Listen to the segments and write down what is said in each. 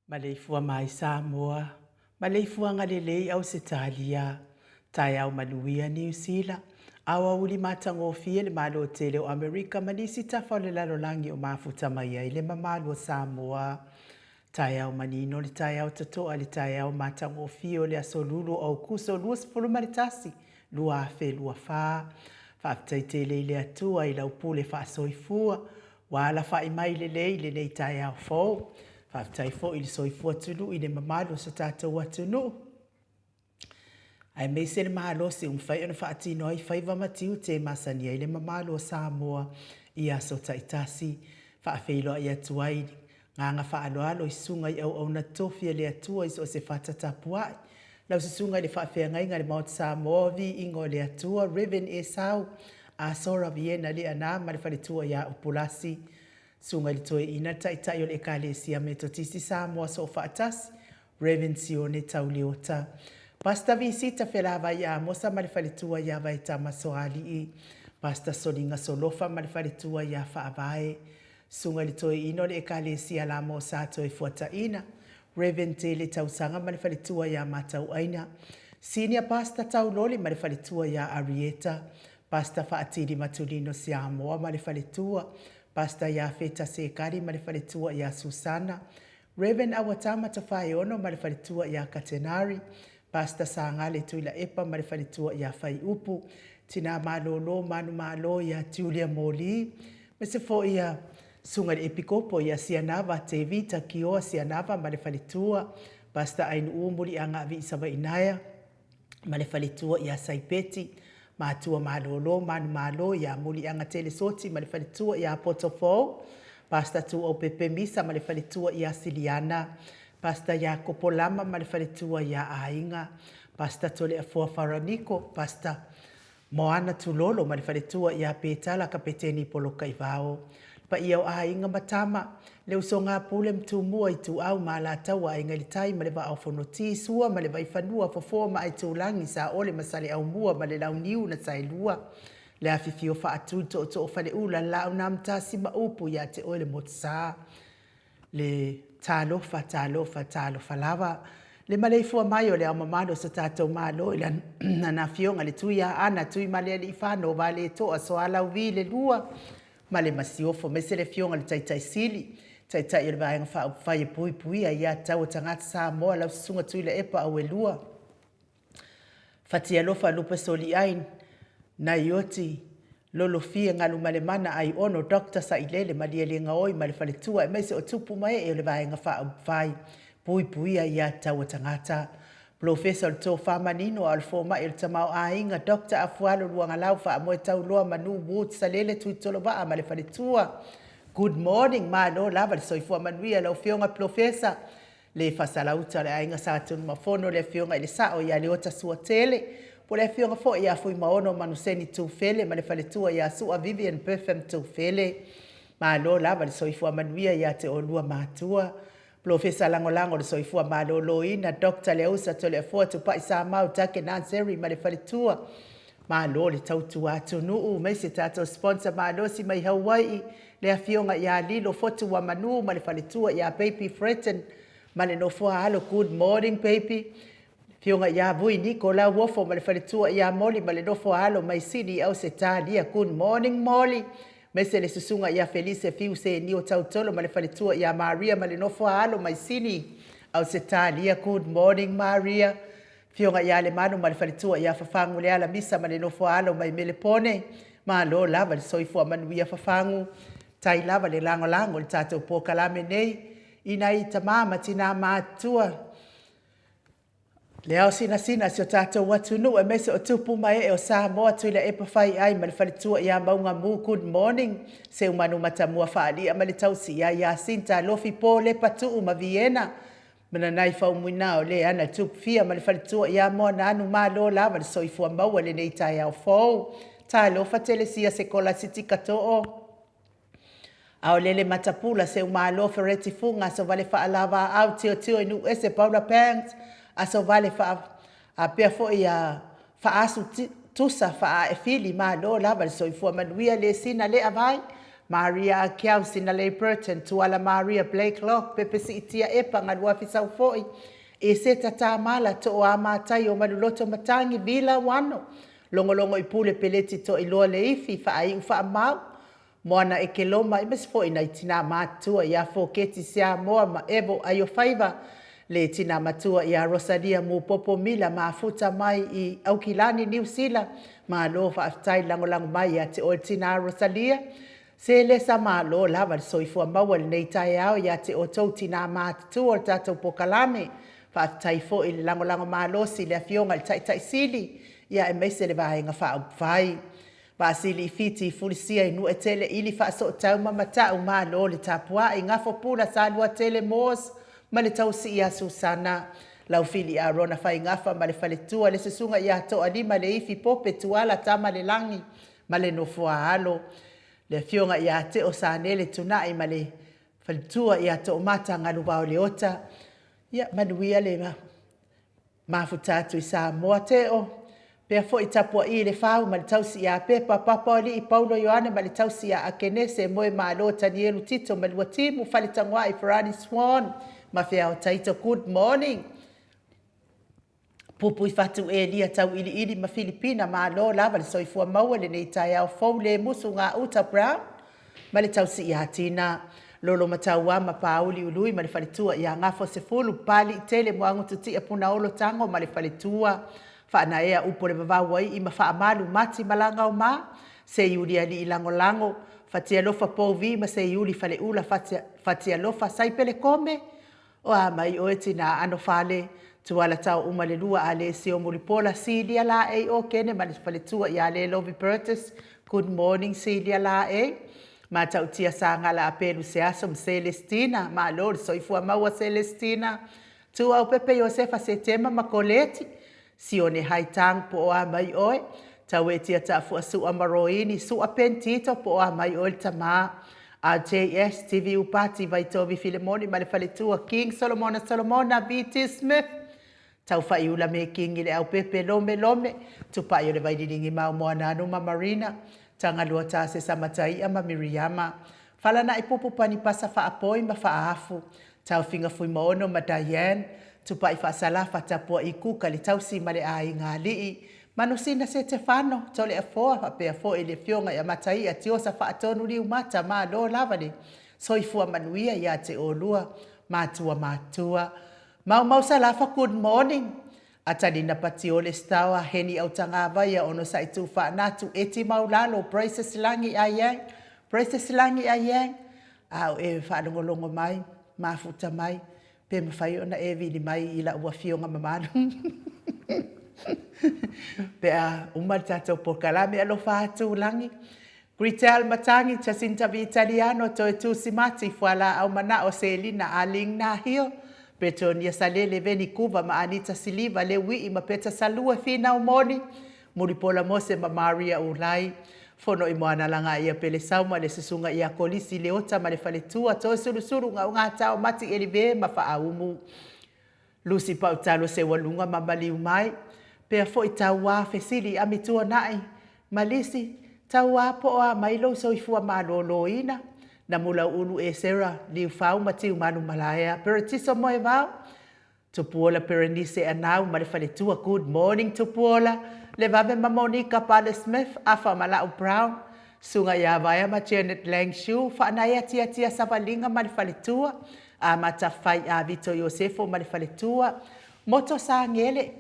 Maleifua mai Samoa, maleifuaga lelei Ausetalia, taeao manuia Niu Sila, aoauli matagofie le Malo tele o Amerika ma nisi tafa o le lalolagi o mafuta mai ai le mamalu o Samoa. Taeao manino le taeao totoa le taeao matagofie o le aso Lulu o Aukuso 21, 2024. Faafetai tele i le Atua i lau pule faasoifua ua alafai mai lelei i lenei taeao fou. Faafetai foi i le soifua tului i le mamalu o so tatou atunuu, aemaise le malosi ua mafai ona faatino ai faiva ma tiute e masani ai le mamalu o Samoa i aso taitasi. Faafeiloai atu ai Agaga faaaloalo i susuga i auauna tofi a le Atua i so o se fata tapuai. Lau susuga i le faafeagaiga i le Maota Samoa, Viiga o le Atua, Rev. Esau Asora Viena Leana ma le faletua ia Upulasi. Susuga i le Toeaina, le Taitai o le Ekalesia Metotisi Samoa Soofaatasi, Rev. Sione Tauliota. Pastor Visita Felavai Amosa ma le faletua ia Vaetama Soalii. Pastor Soliga Solofa ma le faletua ia Faavae. Susuga i le Toeaina o le Ekalesia Lamo Sa Toefuataina, Rev. Tele Tausaga ma le faletua ia Matauaina, Senior Pastor Tauloli ma le faletua ia Arieta, Pastor Faatili Matulino Siamoa ma le faletua, Pastor Iafeta Sekari ma le faletua ia Susana, Rev. Awatama Tofaeono ma le faletua ia Katenari, Pastor Sagale Tuilaepa ma le faletua ia Faiupu, Tina Malolo Manumalo ia Julia Moli, me se foi ia Susuga i le Epikopo ia Sianava Tevita Kioa Sianava ma le faletua, Pastor Ainuu Muliaga Viisavainaea ma le faletua ia Saipeti, Matua Malolo Manumalo ia Muliaga Telesoti ma le faletua ia Potofou, Pastor Tuaupepe Misa ma le faletua ia Siliana, Pastor Iakopo Lama ma le faletua ia Aiga, Pastor Toleafoa Faraniko, Pastor Moana Tulolo ma le faletua ia Petala Kapeteni Polokaivao. Paia o aiga ma tama, le usoga a Pule ma Tumua, Ituau ma Alataua, Aiga i le Tai ma le Vaa o Fonoti, Sua ma le Vaifanua, Fofo ma Aitulagi, Saole ma Saleaaumua ma le Launiu na Saelua, le afifio faatui tootoo o Faleula, le Laau na Amotasi ma upu ia te oe le Motusa. Le talofa, talofa, talofa lava. Le maleifua mai o le Ao Mamalu o so tatou Malo i lana Afioga le Tuiaana Tuimalealiifano Vaaletoa Sualauvi le II ma le Masiofo, aemaise le Afioga i le Taitai Sili, Taitai o le Vaega Faaupufai e Puipuia Aia Tatau a Tagata Samoa, lau Susuga Tuilaepa Auelua Fatialofa Lupesoliai Naioti Lolofia Galumalemana Aiono Doctor Sailele Malielegaoi ma le faletua aemaise o tupu ma ee o le Vaega Faaupufai Puipuia Aia Tatau a Tagata. Polofesa o le Tofa Manino a o le Fomai o le Tamaoaiga Doctor Afualo Luagalau Faamoetauloa Manu Woods Salele Tuitolovaa ma le faletua. Good morning, malo lava le soifua manuia lau Afioga Polofesa. Le Fasalauta o le Aiga Sa Tunumafono, le Afioga i le Sao ia Leota Suatele, po o le Afioga foi ia Fuimaono Manuseni Tufele ma le faletua ia Sua Vivian Bertham Tufele. Malo lava le soifua manuia ia te oulua matua. Polofesa Lagolago o le Soifua Maloloina, Doctor Leausa Toleafoa Tupai Samau Take Nanseri ma le faletua. Malo le tautua atunuu, aemaise tatou sponsor malosi mai Hauai'i, le Afioga ia Lilo Fotuamanu ma le faletua ia Baby Fretton ma le nofoa alo. Good morning baby. Afioga ia Vui Niko Lauofo ma le faletua ia Molly ma le nofo a alo mai Sydney, Ausetalia. Good morning Molly. Aemaise le susuga ia Felise Fiu Senio Tautolo ma le faletua ia Maria ma le nofo a alo mai Sydney, Ausetalia. Good morning Maria. Afioga ia Lemanu ma le faletua ia Fafagu Leala Misa ma le nofo a alo mai Melepone. Malo lava le soifua manuia Fafagu. Tai lava le lagolago i le tatou polokalame nei i nai tama ma tina matutua. Le ao sinasina a si o tatou atunuu aemaise o tupu ma ee o Samoa, Tuilaepa Faiai ma le faletua ia Maugamu, good morning. Seumanu Matamua Faalia ma le tausi ia Yasinta Lofi Po Lepa Tuu ma Viena Mananai Faumuina o Leana Tupufia ma le faletua ia Moanaanu, malo lava le soifua maua i lenei taeao fou. Talofa Telesia Sekola Siti Kato'o. Aolele Matapula, Seumalo, Fereti Fuga, Asovale Faalavaau, Tiotio i Nuuese, Paula Banks, Asovale Faapea foi ia Faasu Tusa, Faaefili, malo lava le soifua manuia, Lesina Leavai, Maria Akiau, Sinalei Burton, Tuala Maria Blake Locke, Pepe Siitia Epa, Galuafi Saufoi, Eseta Tamala, Tooa Matai o Maluloto Matangi, Vila Wano, Logologo i Pule Peleti Toailoa Leifi, Faaiu Faamau, Moana Ekeloma, aemaise foi nai tinā matutua ia Foketi Siamoa ma Evo Aiofaiva, le tinā matua ia Rosalia Mupopo Mila mafuta mai i Aukilani, Niu Sila. Malo faafetai lagolago mai ia te oe le tinā Rosalia. Se le sa malo lava le soifua maua i lenei taeao ia te outou tinā matutua o le tatou polokalame. Faafetai foi i le lagolago malosi i le Afioga i le Taitai Sili ia aemaise le Vaega Faaupufai. Vaasili i Fiti, Fulisia i Nuuetele, Ili Faasootau ma Matau, malo le tapuai, Gafo Pula, Saluatele Moores ma le tausi ia Susana, Laufili Arona Faigafa ma le faletua, le susuga ia Toalima Leifi Pope Tuala Tamalelagi ma le nofoa alo, le afioga ia Teo Sanele Tunai ma le faletua ia Toomata Galuvao Leota. Ia manuia le mafuta atu i Samoa. Teo, pea foi tapua'i le fau ma le tausi ia Pepa, Papaoli'i Paulo Ioane ma le tausi ia Akenese, Moe Malo Tanielu Tito ma Luatimu, Faletagoa'i Ferani Swan ma Feao Taito. Good morning. Pupui Fatu Elia Tauiliili ma Filipina, malo lava le soifua maua i lenei taeao fou. Le musu Gauta Brown ma le tausi ia Tina. Lolo Mataua ma Pauli Ului ma le faletua ia Gafo Sefulu, Papaliitele Moagututia Punaolo Tago ma le faletua, Faanaea Upu o le Vavau Aii ma Faamalu Mati Malagaoma, Seiuli Alii Lagolago, Fatialofa Pouvi ma Seiuli Faleula Fatialofa Saipele Kome, O a mai oe tinā ano fale, Tuala tao uma le lua a le sio mulipola Silia Laei o Kene ma le faletua ia le Lovi Burgess. Good morning Silia Laei. Matautia Sagala a Pelu Seaso ma Celestina. Malo le soifua maua Celestina. Tuaupepe Iosefa Setema ma Koleti. Sione Haitang po o a mai oe. Tauetia Taafua Sua ma Roini Sua Pentito po o a mai oe le tamā. RJS, TVU Pati, Vaitovi Filemoni ma le faletua King Solomona Solomona VT Smith, Taufaiula Mekingi Leaupepe Lome Lome, Tupai o le Vaililigi Maomoananu ma Marina, Tagalua Tasesa Mataia ma Miriama, Falana'i Pupu Panipasa Faapoi ma Faaafu, Taofiga Fuimaono ma Diane, Tupai Faasalafa Tapua'i Kuka le Tausi ma le Aiga Alii, Manusina Setefano, Toleafoa faapea foi le Afioga ia Mataia Tiosa Faatonu Liumata Malo lava le soifua manuia ia te oulua matua matua. Maumau Salafa good morning. Atalina Patiole Stawa Heni Autagavaia Onosai Tuufaanatu Eti Maulalo Praises Lagi Ayang Praises Lagi Ayang A o e faalogologo mai mafuta mai pe mafai ona e vili mai i lau afioga mamalu pe a uma le tatou polokalame. Alofa atu Lagi. Gretel Matangi, Jacinta Vitaliano, Toetusi Mati, Fualaau Manao, Selina Aling Nahio, Petonia Salele, Veni Kuva ma Anita Siliva, Leui'i ma Peta Salua, Finau Moni, Mulipola Mose ma Maria Ulai, Fono i Moanalagaia Pele Sauma, le Susuga ia Kolisi Leota ma le Faletua, Toesulusulu Gaugata o Mati Elive ma Faaumu. Lusi Pautalo Seualuga ma Maliu Mai, Pea foi tauā fesili i Amituana'i ma Lisi, tauā po o a mai lou soifua malōlōina, na Mulauulu Esera, Liufau ma Tiumalu Malaea, Peretiso Moevao, Tupuola Perenise Anau ma le faletua Good morning Tupuola, Levave ma Monica Pale Smith, Afa ma La'u Brown, Suga ia Vaea ma Janet Lang Shu, Faanaea Tiatia Savaliga ma le faletua, Amata Fai a Vito Iosefo ma le faletua, Moto Sagele,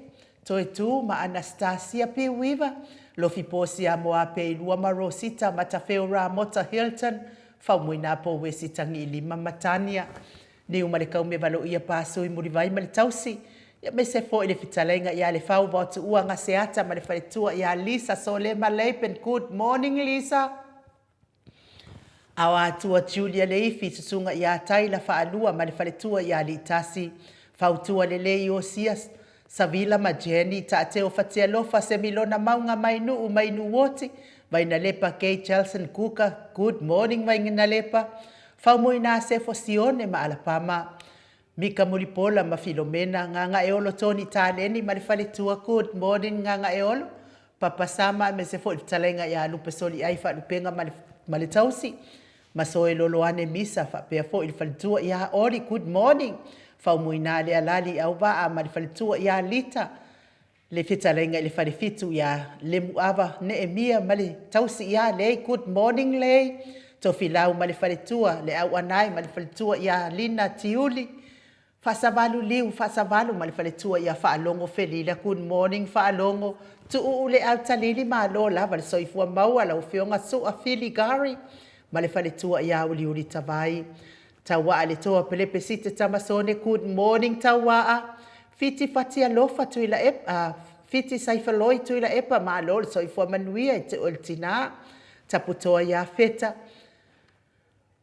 Toetū ma Anastasia Piuiva, Lofi Posia Moapeilua ma Rosita Matafeo Ramota Hilton, Faumuina Pouesi Tagiilima ma Tania Niu ma le Kaumevaloia Pasui Mulivai ma le Tausi, aemaise foi le fetalaiga ia Lefau Vaotuua Gaseata ma le faletua ia Lisa Solema Leipen Good morning Lisa! Aoatua Julia Leifi, Susuga ia Taila Faalua ma le faletua ia Aliitasi, Fautua Lelei Iosia Savila ma Jenny, Taateo Fatialofa, Semilona Mauga Mainuu Mainuoti, Vainalepa Kay Chelson Kuka, Good morning Vainalepa, Faumuina Sefo Sione ma Alapama, Mika Mulipola ma Filomena, Gagaeolo Tony Taleni ma le faletua, Good morning Gagaeolo, Papa Sama aemaise foi le fetalaiga ia Lupe Soliai Faalupega ma le ma le tausi, Masoe Loloane Misa faapea foi le faletua ia Oli, Good morning Faumuina Lealali Auvaa ma le faletua ia Lita, Le fetalaiga i le falefitu ia Lemuava Neemia ma le tausi ia Lei, Good morning Lei, Tofilau ma le faletua, Le Auanae ma le faletua ia Lina Tiuli, Faasavalu Liu Faasavalu ma le faletua ia Faalogo Felila, Good morning Faalogo, Tuuu Le Autalili Malo lava le soifua maua lau afioga Sua Fili Gary ma le faletua ia Uliuli Tavai. Tauaa le toa Pelepe Site Tamasone Good morning Tauaa Fiti Fatialofa Tuilaepa Fiti Saifaloi Tuilaepa Malo le soifua manuia i te oe le tinā Taputoa ia Feta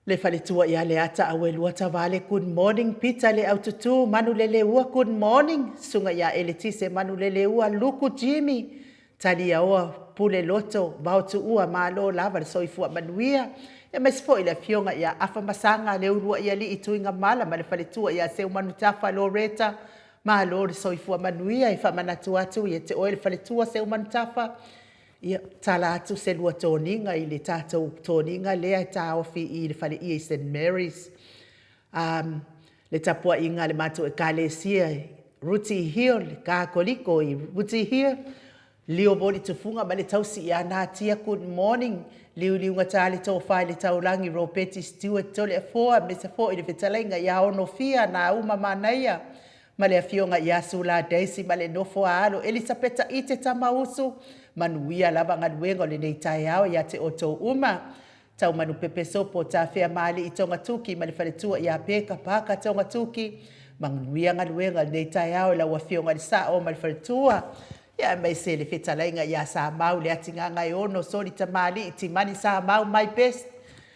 Le faletua ia Leata Auelua Tavale Good morning Pita Le Aututu Manuleleua Good morning Susuga ia Eletise Manuleleua Luku Jimmy Taliaoa, Pule Loto, Vaotuua, Malo lava le soifua manuia, aemaise foi le afioga ia Afamasaga, Leuluaialii, Tuigamala ma le faletua ia Seumanutafa Loretta, Malo le soifua manuia, e faamanatu atu ia te oe le faletua Seumanutafa, ia tala atu se lua toniga i le tatou toniga lea e taofi i le faleie i St Mary's. Um, le tapuaiga a le matou Ekalesia i Ruti Hill, le Katoliko i Ruti Hill, Lio Voli Tufuga ma le tausi ia Natia, good morning, Liuliugatā le Tofa i le Taulagi, Ropeti Stewart Toleafoa, aemaise foi le fetalaiga ia Onofia Nauma Manaia, ma le afioga ia Sula Daisy ma le nofo a alo Elisapeta Ite Tamausu, manuia lava galuega o lenei taeao ia te outou uma. Taumanu Pepesopo, Tafea Maali'i Togatuki ma le faletua ia Peka Paka Togatuki. Manuia galuega i lenei taeao i lau Afioga i le Sao ma le faletua, ia aemaise le fetalaiga ia Samau le Atigagaeono Soli Tamalii Timani Samau my best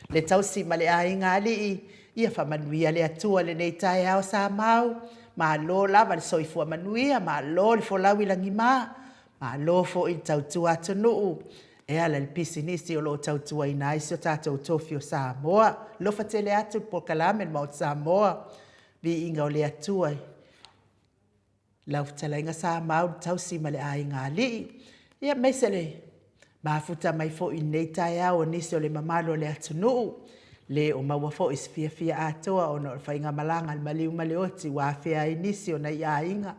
le tausi ma le aiga alii. Ia faamanuia le Atua i lenei taeao Samau. Malo lava le soifua manuia, malo le folau i lagima, malo foi le tautua atunuu. e ala i le pisinisi o lo o tautuaina ai si o tatou tofi o Samoa. Alofa tele atu le polokalame le Maota Samoa, viiga o le Atua i lau fetalaiga Samau le tausi ma le aiga alii. Ia aemaise le mafuta mai foi i lenei taeao o nisi o le mamalu o le atunuu, le o maua foi se fiafia atoa ona o le faigamalaga a le maliu ma le oti ua afea ai nisi o nai aiga.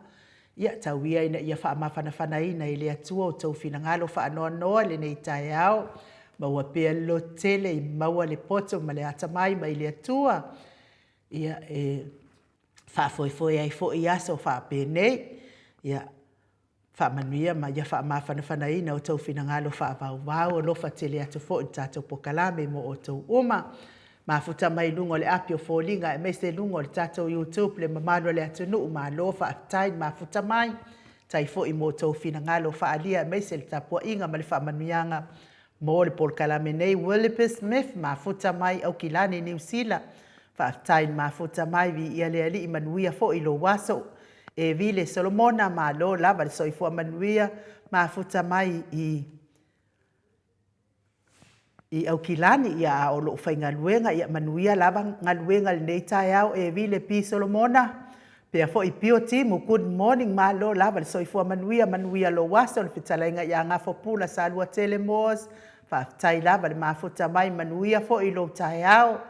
Ia tau ia ina ia faamafanafanaina e le Atua outou finagalo faanoanoa i lenei taeao, maua pea le lototele, maua le poto ma le atamai mai le Atua, ia e faafoefoe ai foi aso faapenei. Ia faamanuia ma ia faamafanafanaina outou finagalo faavauvau. Alofa tele atu foi i le tatou polokalame mo outou uma. Mafuta mai luga o le api o foliga aemaise luga o le tatou YouTube le mamalu o le atunuu, malo faafetai le mafuta mai. Faafetai foi mo outou finagalo faaalia aemaise le tapuaiga ma le faamanuiaga mo le polokalame nei. Williper Smith, mafuta mai Aukilani, Niu Sila, faafetai le mafuta mai, viia le Alii, manuia foi lou aso. Evile Solomona, malo lava le soifua manuia, mafuta mai i Aukilani, ia a o loo faigaluega, ia manuia lava galuega i lenei taeao Evile P. Solomona, pea foi Pio Timu, good morning, malo lava le soifua manuia, manuia lou aso, le fetalaiga ia Gafopula Saluatele Moss, faafetai lava le mafuta mai, manuia foi lou taeao,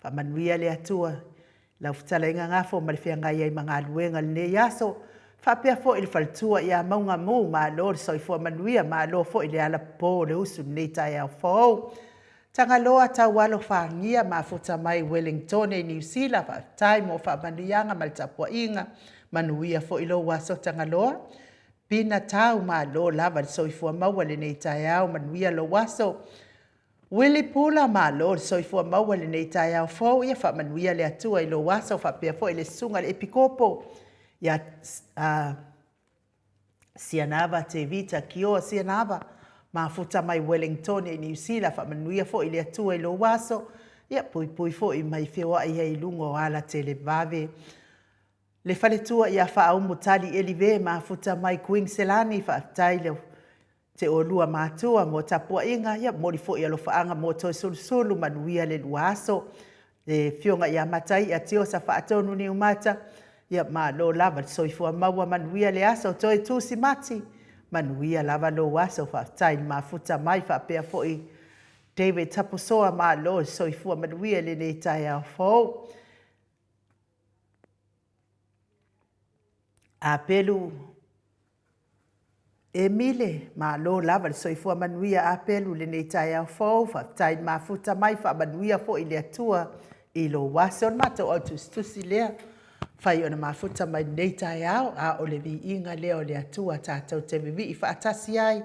faamanuia le Atua lau fetalaiga Gafo ma le feagai ai ma galuega i lenei aso, faapea foi le faletua ia Mauga Mu, malo le soifua manuia, malo foi le alapopō o le usu i lenei taeao fou. Tagaloa Taualo Fagia, mafuta mai Ueligitone Niu Sila, faafetai mo faamanuiaga ma le tapuaiga, manuia foi lou aso Tagaloa. Pina Tau, malo lava le soifua maua i lenei taeao, manuia lou aso. Willy Pula, malo le soifua maua i lenei taeao fou, ia faamanuia le Atua i lou aso faapea foi le susuga i le Epikopo ia Sianava Tevita Kioa Sianava, mafuta mai Wellingtone i Niu Sila, faamanuia foi le Atua i lou aso, ia puipui foi mai feoai ai i luga o ala televave. Le faletua ia Faaumu Tali Elive, mafuta mai Kuiniselani, faafetai le te oulua matua mo tapuaiga, ia momoli foi alofaaga mo Toesulusulu, manuia le lua aso. Le afioga ia Mataia Tiosa Faatonu Niumata, ia malo lava le soifua maua, manuia le aso. Toe Tusi Mati, manuia lava lou aso, faafetai le mafuta mai, faapea foi David Tapusoa, malo le soifua manuia i lenei taeao fou. Apelu Emile, malo lava le soifua manuia Apelu i lenei taeao fou, faafetai le mafuta mai, faamanuia foi le Atua i lou aso. O le matou autusitusi lea, fai ona mafuta mai lenei taeao, a o le viiga lea o le Atua tatou te vivii faatasi ai,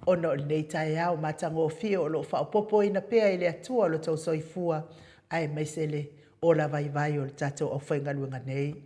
ona o lenei taeao matagofie o lo o faaopoopoina pea e le Atua lo outou soifua, aemaise le ola vaivai o le tatou aufaigaluega nei.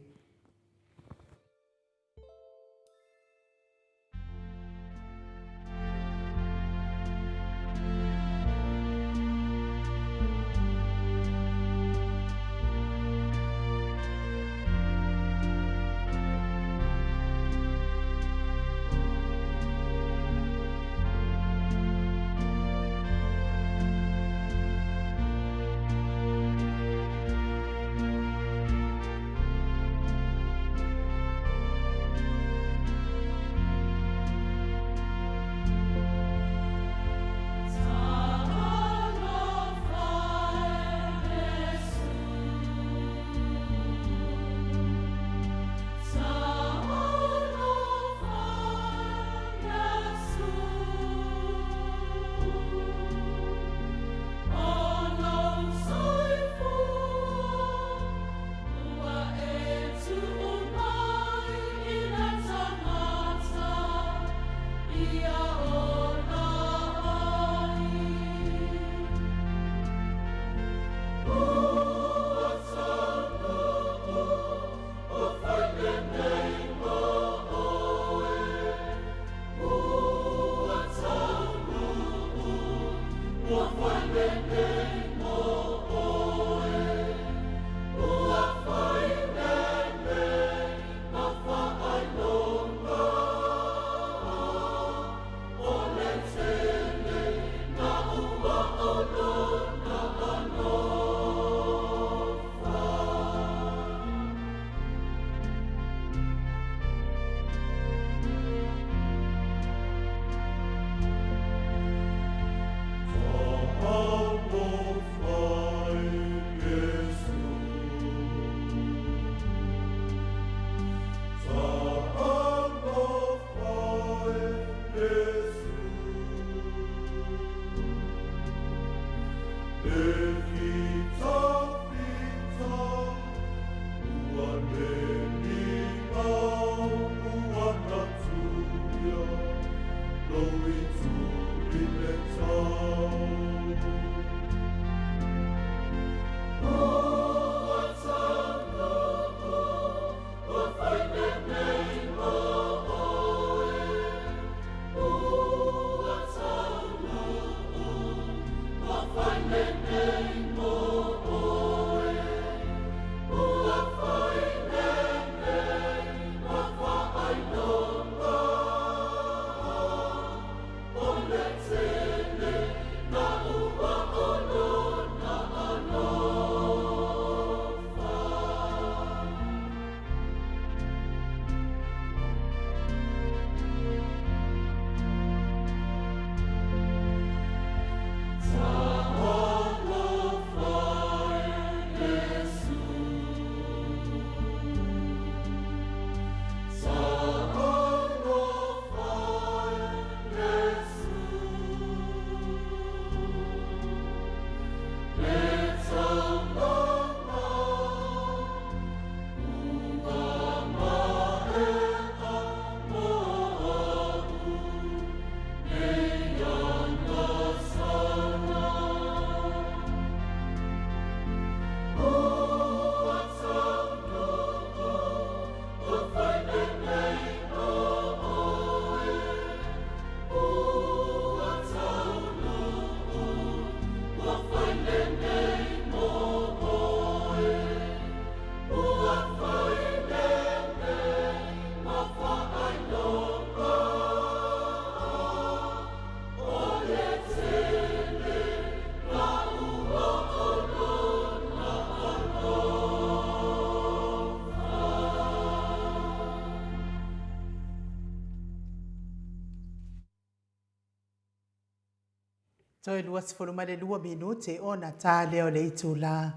Toe 22 minute ona ta lea o le itula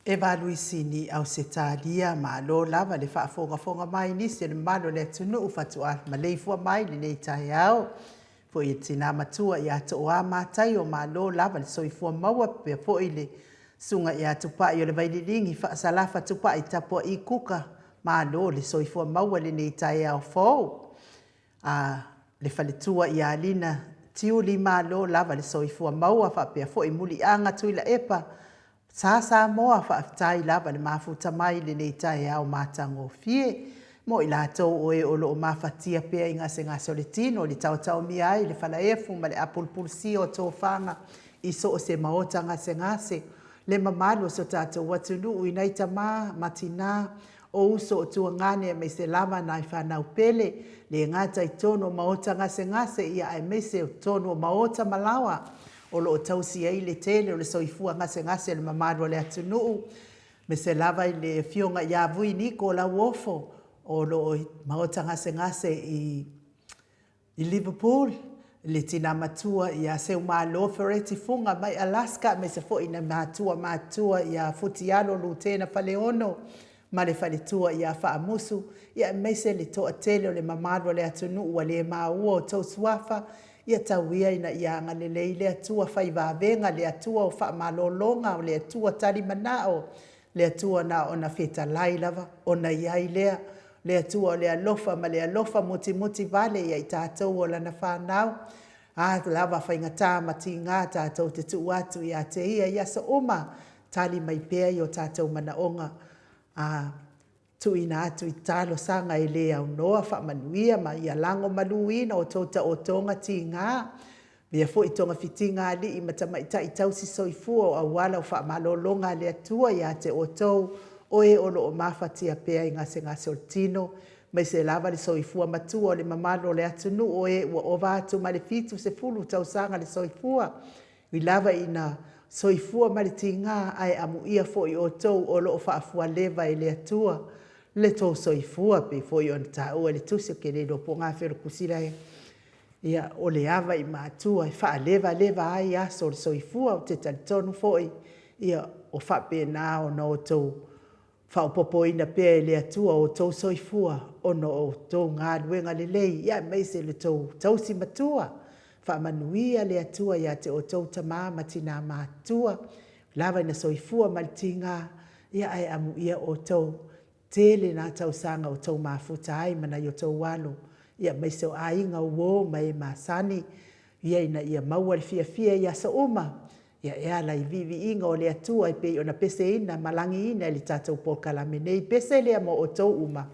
e 8 i Sini, Ausetalia. Malo lava le faafogafoga mai nisi o le mamalu o le atunuu faatoa maleifua mai lenei taeao. Foi e tina matua ia Tooa Mataio, malo lava le soifua maua pea foi le susuga ia Tupai o le Vaililigi, Faasalafa Tupai Tapuai Kuka, malo le soifua maua lenei taeao fou. A le faletua ia Lina Tiuli, malo lava le soifua maua faapea foi Muliaga Tuilaepa, Sa Samoa, faafetai lava le mafuta mai i lenei taeao matagofie. Mo i latou o e o lo o mafatia pea i gasegase o le tino, i le taotaomia ai le falaefu ma le apulupulusia o tofaga i so o se maota gasegase, le mamalu o so tatou atunuu i nai tama ma tina, o uso o tuagane aemaise lava nai fanau pele, le gata i totonu o maota gasegase, ia aemaise o totonu o maota ma laoa o lo o tausi ai le tele o le soifua gasegase o le mamalu o le atunuu, aemaise lava i le afioga ia Vui Niko Lauofo o lo o i maota gasegase i Liverpool, le tina matua ia Seumalo Fereti Fuga mai Alaska, aemaise foi nai matua matutua ia Futialo Lutena Faleono ma le faletua ia Faamusu, ia aemaise le toatele o le mamalu o le atunuu ua le maua outou suafa, ia tau ia ina ia agalelei le Atua, fai vavega le Atua o faamalologa, o le Atua tali manao, le Atua na ona fetalai lava ona i ai lea, le Atua o le alofa ma le alofa mutimuti vale ia i tatou o lana fanau. A lava faigata ma tiga tatou te tuu atu ia te ia i aso uma, tali mai pea i o tatou manaoga, a tuuina atu i talosaga e le aunoa faamanuia ma ia lagomaluina outou taotoga tiga, avea foi togafitiga a alii ma tamaitai tausi soifua o auala o faamalologa a le Atua ia te outou o e o lo o mafatia pea i gasegase o le tino, aemaise lava le soifua matua o le mamalu o le atunuu o e ua ova atu ma le 70 tausaga le soifua, ui lava ina soifua ma le tiga, ae amuia foi outou o lo o faafualeva e le Atua le tou soifua, pei foi ona taua i le tusi, ou te le iloa po o gafea o le tusi lea, ia, o le ava i matua e faalevaleva ai aso o le soifua. Ou te talitonu foi, ia, o faapena ona outou faaopoopoina pea e le Atua o outou soifua ona o outou galuega lelei, aemaise le tou tausi matua. Faamanuia le Atua ia te outou tama ma tina matutua, lava ina soifua ma le tiga, ia ae amuia outou, tele na tausaga o outou mafuta ai ma nai o outou alo, ia aemaise o aiga, o uo ma e masani, ia ina ia maua le fiafia i aso uma, ia e ala i viiviiga o le Atua e pei ona peseina ma lagiina i le tatou polokalame nei. Pese lea mo outou uma.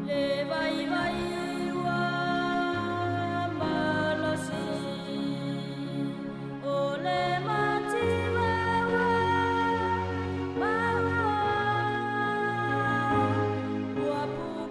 Le vaivai ua malosi o le mativa ua mauroa ua.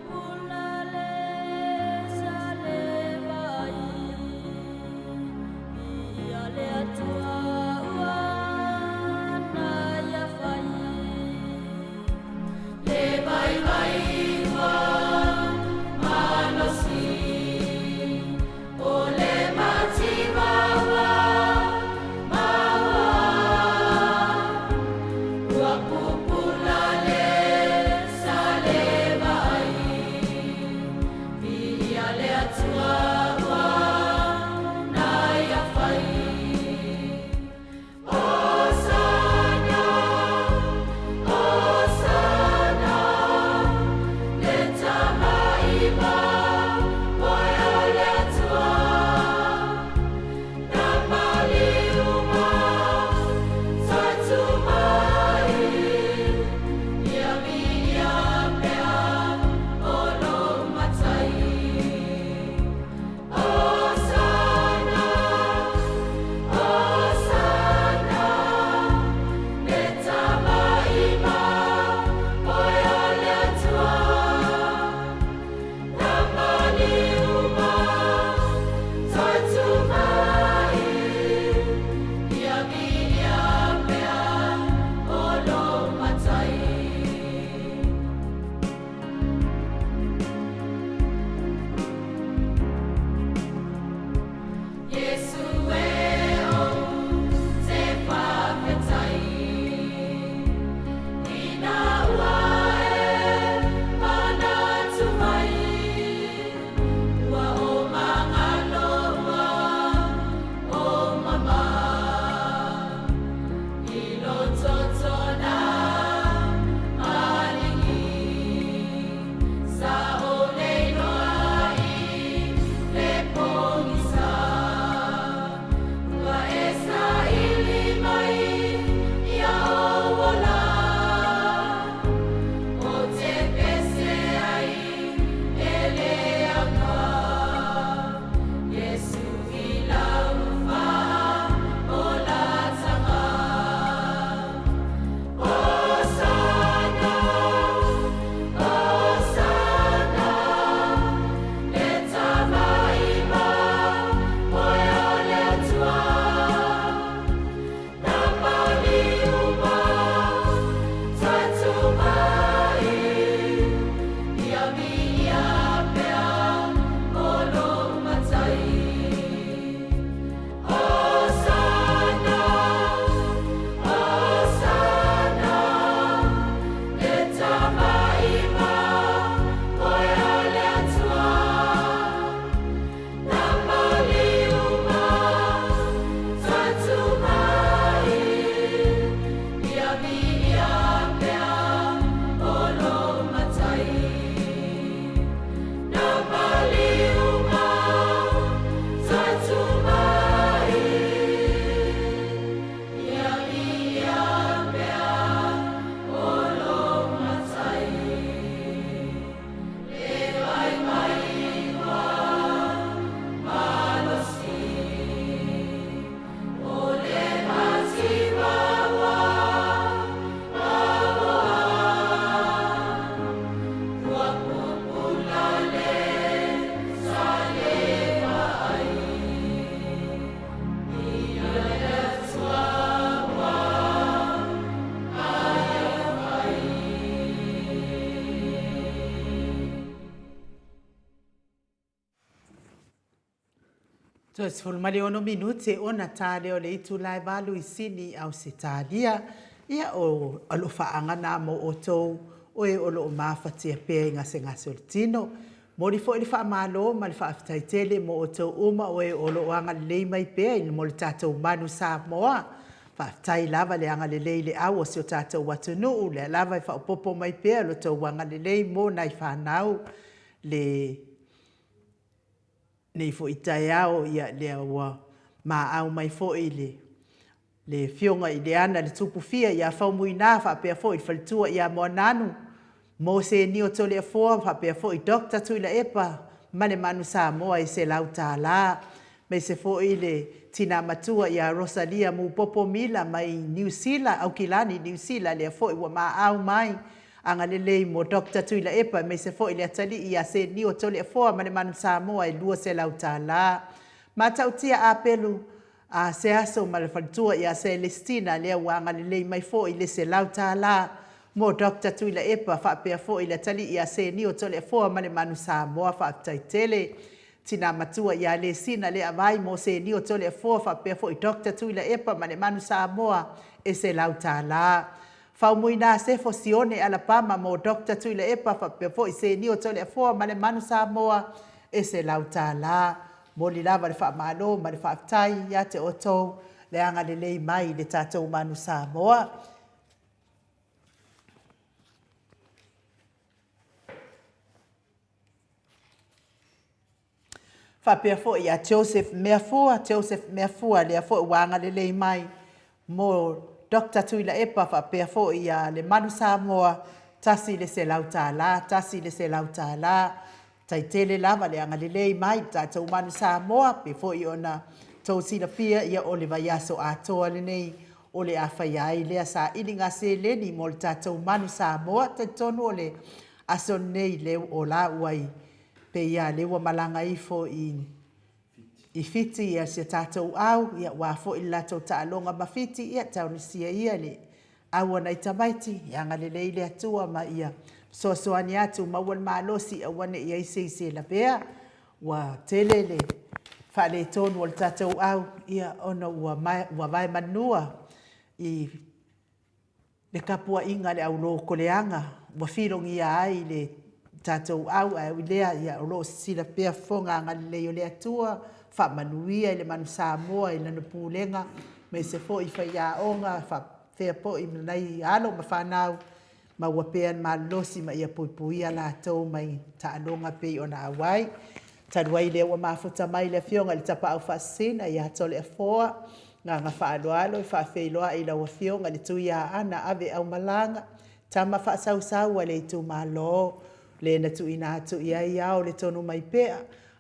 Toe 16 minute ona ta lea o le itula e 8 i Sini, Ausetalia. Ia, o alofaaga na mo outou o e o lo o mafatia pea i gasegase o le tino. Momoli foi le faamalo ma le faafetai tele mo outou uma o e o lo o agalelei mai pea i mo le tatou Manu Samoa. Faafetai lava le agalelei i le au o si o tatou atunuu, lea lava e faaopoopo mai pea lo outou agalelei mo nai fanau le nei foi taeao, ia lea ua maau mai foi le le Afioga i Leana le Tupufia ia Faumuina faapea foi le faletua ia Moananu, mo Senio Toleafoa faapea foi Doctor Tuilaepa ma le Manu Samoa e $100. Aemaise foi le tina matua ia Rosalia Mupopo Mila mai Niu Sila, Aukilani Niu Sila, lea foi ua maau mai agalelei mo Doctor Tuilaepa aemaise foi le atalii ia Senio Toleafoa ma le Manu Samoa e $200. Matautia Apelu A se aso ma le faletua ia Celestina lea ua agalelei mai foi i le $100 mo Doctor Tuilaepa faapea foi le atalii ia Senio Toleafoa ma le Manu Samoa. Faafetai tele. Tina matua ia Lesina Leavai mo Senio Toleafoa faapea foi Doctor Tuilaepa ma le Manu Samoa e $100. Faumuina Sefo Sione Alapama mo Doctor Tuilaepa faapea foi Senio Toleafoa ma le Manu Samoa e $100. Momoli lava le faamalo ma le faafetai ia te outou le agalelei mai i le tatou Manu Samoa. Faapea foi ia Joseph Meafua, Joseph Meafua lea foi ua agalelei mai mo Doctor Tuilaepa faapea foi ia le Manu Samoa, $100, $100. Tai tele lava le agalelei mai i le tatou Manu Samoa, pei foi ona tou silafia ia o le vaiaso atoa lenei o le a faia ai lea sailiga seleni mo le tatou Manu Samoa. Talitonu o le aso lenei le o la ua i pei a lea ua malaga ifo i i Fiti ia si tatou au, ia ua foi le latou taaloga ma Fiti, ia taunusia ia le au a nai tamaiti, ia agalelei le Atua ma ia fesoasoani atu maua le malosi aua ne i i ai se isi e lavea. Ua tele le faaletonu o le tatou au, ia ona ua ua vaemanua i le tapuaiga a le au lotoleaga ua filogia ai le tatou au, ae ui lea, ia, o lo o sisila pea fofoga agalelei o le Atua, faamanuia i le Manu Samoa i lana pulega, aemaise foi faiaoga, faapea foi ma nai alo ma fanau, maua pea le malolosi ma ia puipuia latou mai taaloga pei ona auai. Talu ai lea ua mafuta mai le Afioga i le Tapaau Faasisina ia Toleafoa, agaga faaaloalo e faafeiloai i lau Afioga i le Tuiaana Ave Aumalaga, tama faasausau a le itumalo, le na tuuina atu i ai ao le tonu mai pea,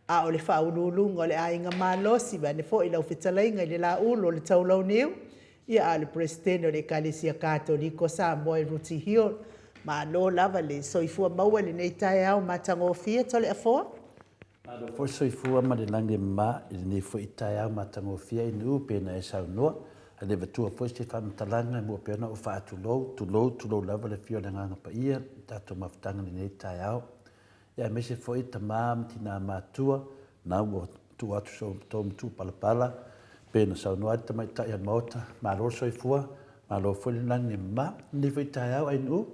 a o le faauluuluga o le aiga malosi, vaeane foi lau fetalaiga i le Laulu o le Taulauniu, ia a o le Peresetene o le Ekalesia Katoliko Samoa i Rooty Hill. Malo lava le soifua maua i lenei taeao matagofie Toleafoa. Malo foi le soifua ma le lagi e mama i lenei foi taeao matagofie i Nu'u pei ona e saunoa. E le avatua foi se faamatalaga e mua pea ona ou faatulou, tulou, tulou lava le afio o le Agaga Paia i le tatou mafutaga i lenei taeao. Ia aemaise foi tama ma tina matua, na ua tuu atu so outou matupalapala pei ona saunoa ai le tamaitai o le Maota, malo le soifua, malo foi le lagi e mama. I lenei foi taeao Ainu'u,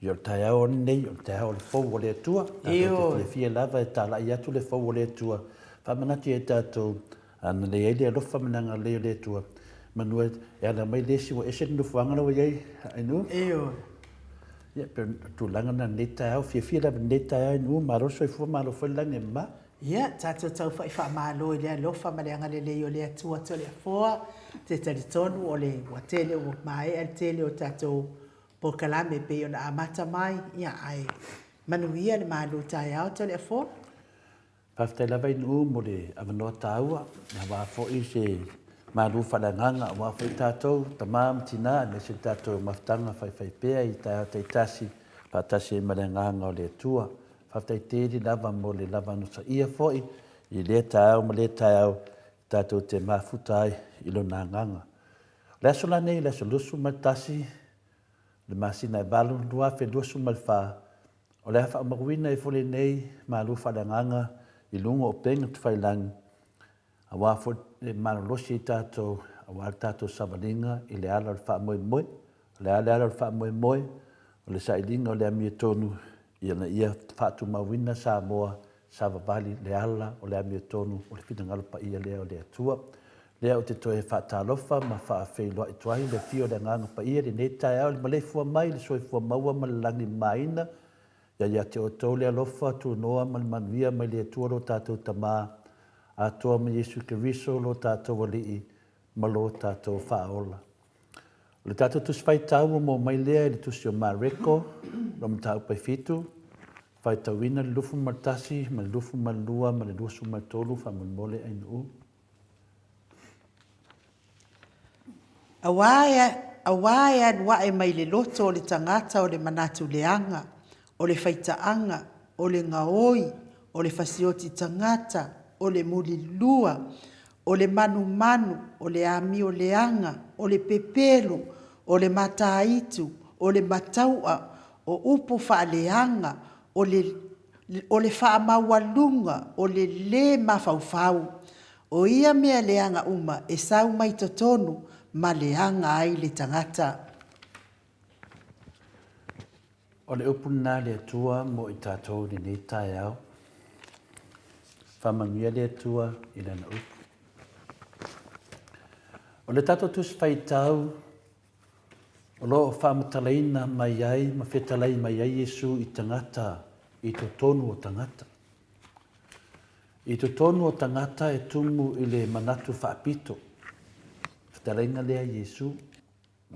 Ia o le taeao lenei, o le taeao o le fou o le Atua. Tatou te fiafia lava e talai atu le fou o le Atua. Faamanatu ia i tatou, ana le i ai le alofa ma le agalelei o le Atua, manu e ala mai le isi ua ese le nofoaga la ua i ai, Ainuu. Ioe. Ia, pei o le tulaga lena i lenei taeao. Fiafia lava i lenei taeao Ainuu, malo le soifua, malo foi le lagi e mama. Ia, tatou taufa'i faamalo i le alofa ma le agalelei o le Atua Toleafoa. Ou te talitonu o le ua tele ua maea le tele o tatou polokalame e pei ona amata mai, ia ae manuia le malu taeao Toleafoa. Faafetai lava Inuu mo le avanoa taua, aua foi se malu faaleagaga aua foi tatou tama ma tina aemaise le tatou mafutaga faifaipea i taeao taitasi faatasi ai ma le agaga o le Atua. Faafetai tele lava mo le lava onosaia foi i lea taeao ma lea taeao tatou te mafuta ai i Lona agaga. O le aso la nei, le aso 21 le masina e 8, 2024, o le a faamauina ai foi lenei malu faaleagaga i luga o upega tafailagi. Aua foi le malolosi i tatou, aua le tatou savaliga i le ala o le faamoemoe. O le a le ala o le faamoemoe? O le sailiga o le amiotonu ina ia faatumauina Samoa savavali le ala o le amiotonu o le finagalo paia lea o le Atua. Lea ou te toe faatalofa ma faafeiloai atu ai le afio o le Agaga Paia i lenei taeao i le maleifua mai i le soifua maua ma le lagi mamaina. Ia ia te outou le alofa tunoa ma le manuia mai le Atua lo tatou Tama, atoa ma Iesu Keriso lo tatou Alii ma lo tatou Faaola. O le tatou Tusi Faitau ua maua mai lea i le Tusi o Mareko, lo Mataupu e 7, faitauina le 21 ma le 22 ma le 23 faamolemole Ainuu. Aua e, aua e alu ae mai le loto o le tagata o le manatu leaga, o le faitaaga, o le gaoi, o le fasioti tagata, o le mulilua, o le manumanu, o le amio leaga, o le pepelo, o le mataitu, o le matau'a, o upu faaleaga, o le, o le faamaualuga, o le lē mafaufau. O ia mea leaga uma e sau mai totonu ma leaga ai le tagata. O le upu lena a le Atua mo i tatou i lenei taeao. Faamanuia le Atua i Lana upu. O le tatou Tusi Faitau o lo o faamatalaina mai ai ma fetalai mai ai Iesu i tagata i totonu o tagata. I totonu o tagata e tumu i le manatu faapito. Fetalaiga lea Iesu,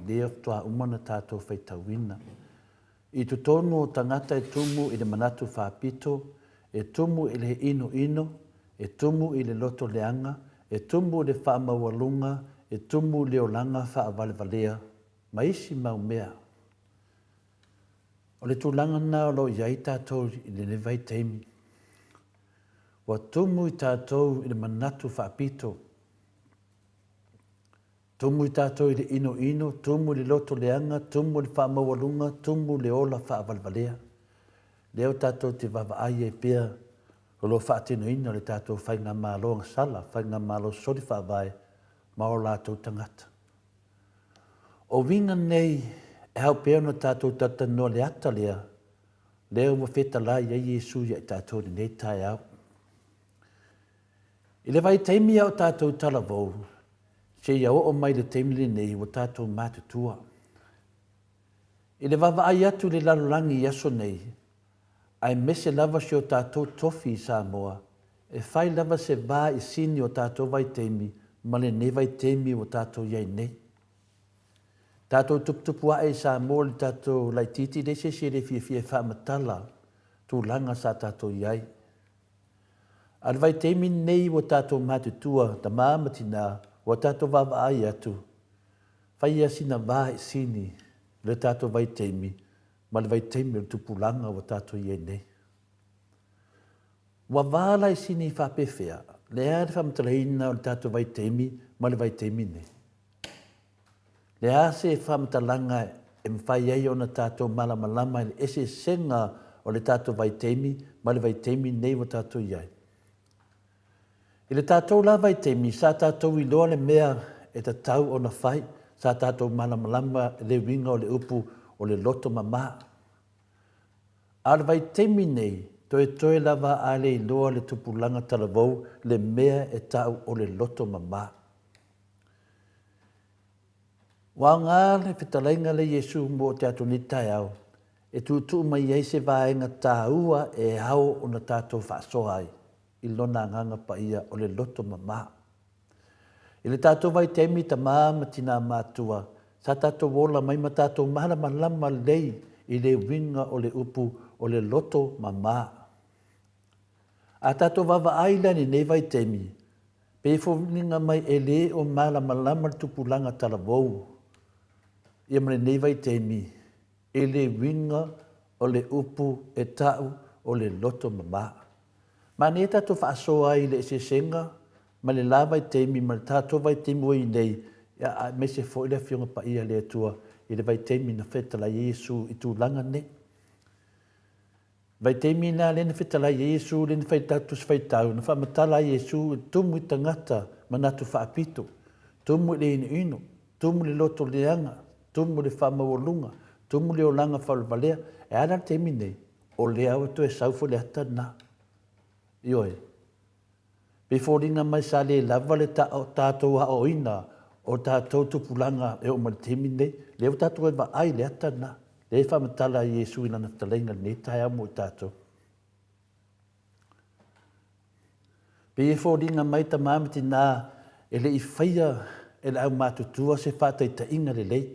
lea faatoa uma ona tatou faitauina. I totonu o tagata e tumu i le manatu faapito, e tumu i le inoino, e tumu i le loto leaga, e tumu i le faamaualuga, e tumu i le olaga faavalevalea, ma isi mau mea. O le tulaga lena o lo o i ai tatou i lenei vaitaimi. Ua tumu i tatou i le manatu faapito. Tumu i tatou i le inoino, tumu i le loto leaga, tumu i le faamaualuga, tumu i le ola faavalevalea. Lea o tatou te vaavaai ai pea o lo o faatinoina le tatou faigamalo agasala, faigamalo soli faavae ma o latou tagata. O uiga nei e ao pea ona tatou talatalanoa le ata lea, lea ua fetalai ai Iesu ia i tatou i lenei taeao. I le vaitaimi a o tatou talavou, seia oo mai i le taimi lenei ua tatou matutua. I le vaavaai atu i le lalolagi i aso nei, aemaise lava si o tatou tofi i Samoa, e fai lava se va i sini o tatou vaitaimi ma lenei vaitaimi ua tatou i ai nei. Tatou tuputupu ae i Samoa i le tatou laitiiti, leai se isi e le fiafia e faamatala tulaga sa tatou i ai. A o le vaitaimi lenei ua tatou matutua, tama ma tina, ua tatou vaavaai atu, faia sina va i sini i le tatou vaitaimi ma le vaitaimi o le tupulaga ua tatou i ai nei. Ua va la i sini faapefea, le a le faamatalaina o le tatou vaitaimi ma le vaitaimi nei? Le a se faamatalaga e mafai ai ona tatou malamalama i le eseesega o le tatou vaitaimi ma le vaitaimi nei ua tatou i ai? I le tatou la vaitaimi, sa tatou iloa le mea e tatau ona fai, sa tatou malamalama i le uiga o le upu o le loto mama. A o le vaitaimi nei, toetoe lava a le iloa le tupulaga talavou le mea e ta'u o le loto mama. Ua aoga le fetalaiga lea Iesu mo te atu nei taeao e tuutuu mai ai se vaega tāua e ao ona tatou faasoa ai i Lona Agaga Paia o le loto mama. I le tatou vaitaimi tamā ma tinā matua, sa tatou ola mai ma tatou malamalama lelei i le uiga o le upu o le loto mama. A tatou vaavaai la i lenei vaitaimi, pei e foliga mai e le o malamalama le tupulaga talavou ia ma lenei vaitaimi i le uiga o le upu e ta'u o le loto mama. Manaia tatou faasoa ai i le eseesega ma le la vaitaimi ma le tatou vaitaimi ua i nei, aemaise foi le Afioga Paia a le Atua i le vaitaimi na fetalai ai Iesu i tulaga nei. Vaitaimi lena lea na fetalai ai Iesu, lea na fai tatou Tusi Faitau, na faamatala ai Iesu i le tumu i tagata manatu faapito, tumu i le inuinu, tumu i le loto leaga, tumu i le faamaualuga, tumu i le olaga faalevalea. E a la le taimi nei? O lea ua toe sau foi le ata lena. Ioe. Pei foliga mai sa le lava le tatou aoaoina o tatou tupulaga e oo mai le taimi lenei. Lea ua tatou toe vaai i le ata lena, lea e faamatala ai Iesu i lana fetalaiga i lenei taeao mo i tatou. Pei e foliga mai tama ma tina e le i faia e le aumatutua se faataitaiga lelei.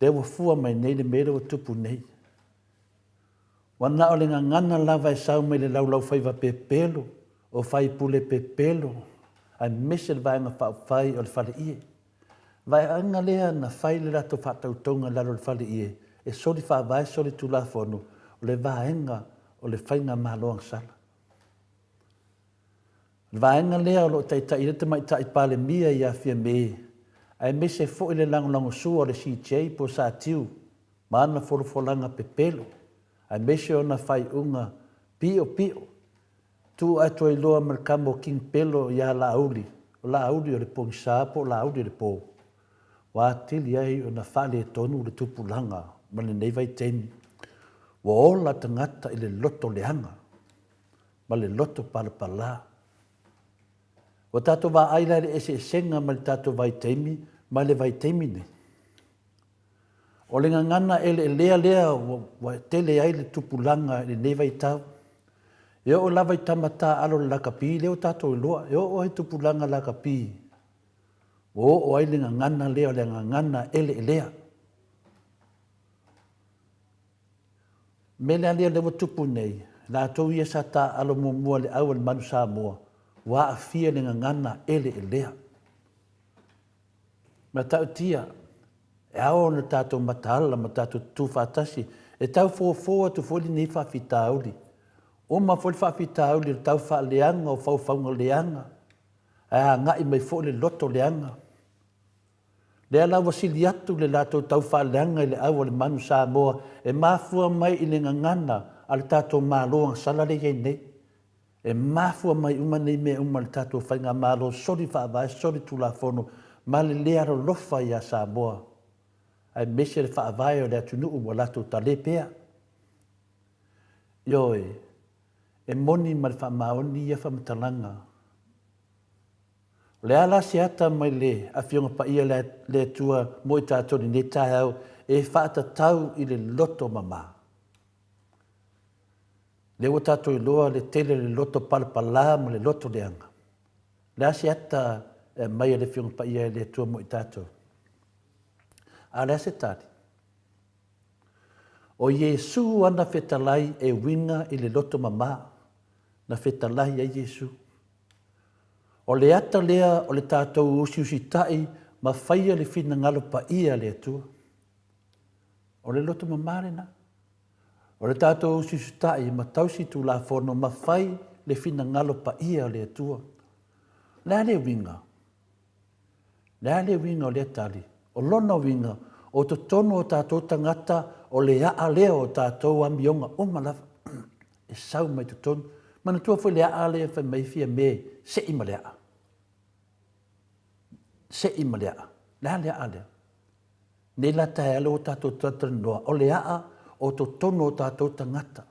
Lea ua fua mai nei le mea lea ua tupu nei. Ua na o le gagana lava e sau mai le laulaufaiva pepelo, o faipule pepelo, aemaise le Vaega Faaupufai o le Faleie. Vaeaga lea na fai le latou faatautoga i lalo o le Faleie e soli faavae soli tulafono o le Vaega o le Faigamalo Agasala. O le vaega lea o lo o taitai ai le Tamaitai Palemia ia Fiame, aemaise foi le lagolagosua o le CJ po o Satiu ma ana folafolaga pepelo, aemaise ona faaiuga piopio, tuu atu ai loa ma le kamo King Pelo ia Laauli, o Laauli o le pogisa po o Laauli o le po, ua atili ai ona faaletonu le tupulaga ma lenei vaitaimi. Ua ola tagata i le loto leaga. ma le loto palapala. Ua tatou vaai la i le eseesega mai le tatou vaitaimi mai le vaitaimi nei. O le gagana eleelea lea ua tele ai le tupulaga i lenei vaitau. E oo lava i tama taaalo i le lakapi lea ua tatou iloa, e oo lava i tupulaga lakapi ua oo ai le gagana lea o le gagana eleelea. Mea la lea ua tupu nei, latou ia sa taaalo muamua i le au a le manu Samoa, ua aafia le gagana eleelea. Matautia, e ao ona tatou mataala ma tatou tutu faatasi e tau fofo atu foi lenei faafitauli. Uma foi le faafitauli o le tau faaleaga o faufauga leaga, ae agai mai foi le loto leaga. Lea la ua sili atu le latou tau faaleaga i le au a le manu Samoa e mafua mai i le gagana a le tatou Malo agasala lea e i ai nei. E mafua mai uma nei mea uma i le tatou Faigamalo soli faavae, soli tulafono ma le le alolofa ia Samoa aemaise le faavae o le atunuu ua latou tale pea. Ioe, e moni ma le faamaoni ia faamatalaga. O le a la se ata mai le Afioga Paia le Atua mo i tatou i lenei taeao e faatatau i le loto mama? Lea ua tatou iloa le tele o le loto palapala ma le loto leaga. O le a se ata e aumai e le Afioga Paia e le Atua mo i tatou? A o le a se tali? O Iesu ana fetalai e uiga i le loto mama na fetalai ai Iesu. O le ata lea o le tatou usiusitai ma faia le finagalo paia a le Atua. O le loto mama lena. O le tatou usiusitai ma tausi Tulafono ma fai le finagalo paia o le Atua. O le a le uiga? O le a le uiga o lea tali? O lona uiga, o totonu o tatou tagata o le aa lea o tatou amioga uma lava. E sau mai totonu. Manatua foi le aa lea fai mai Fiame, sei ma le aa. Sei ma le aa. Le a le aa lea? Nei la taeao lea ua tatou talatalanoa, o le aa o totonu o tatou tagata.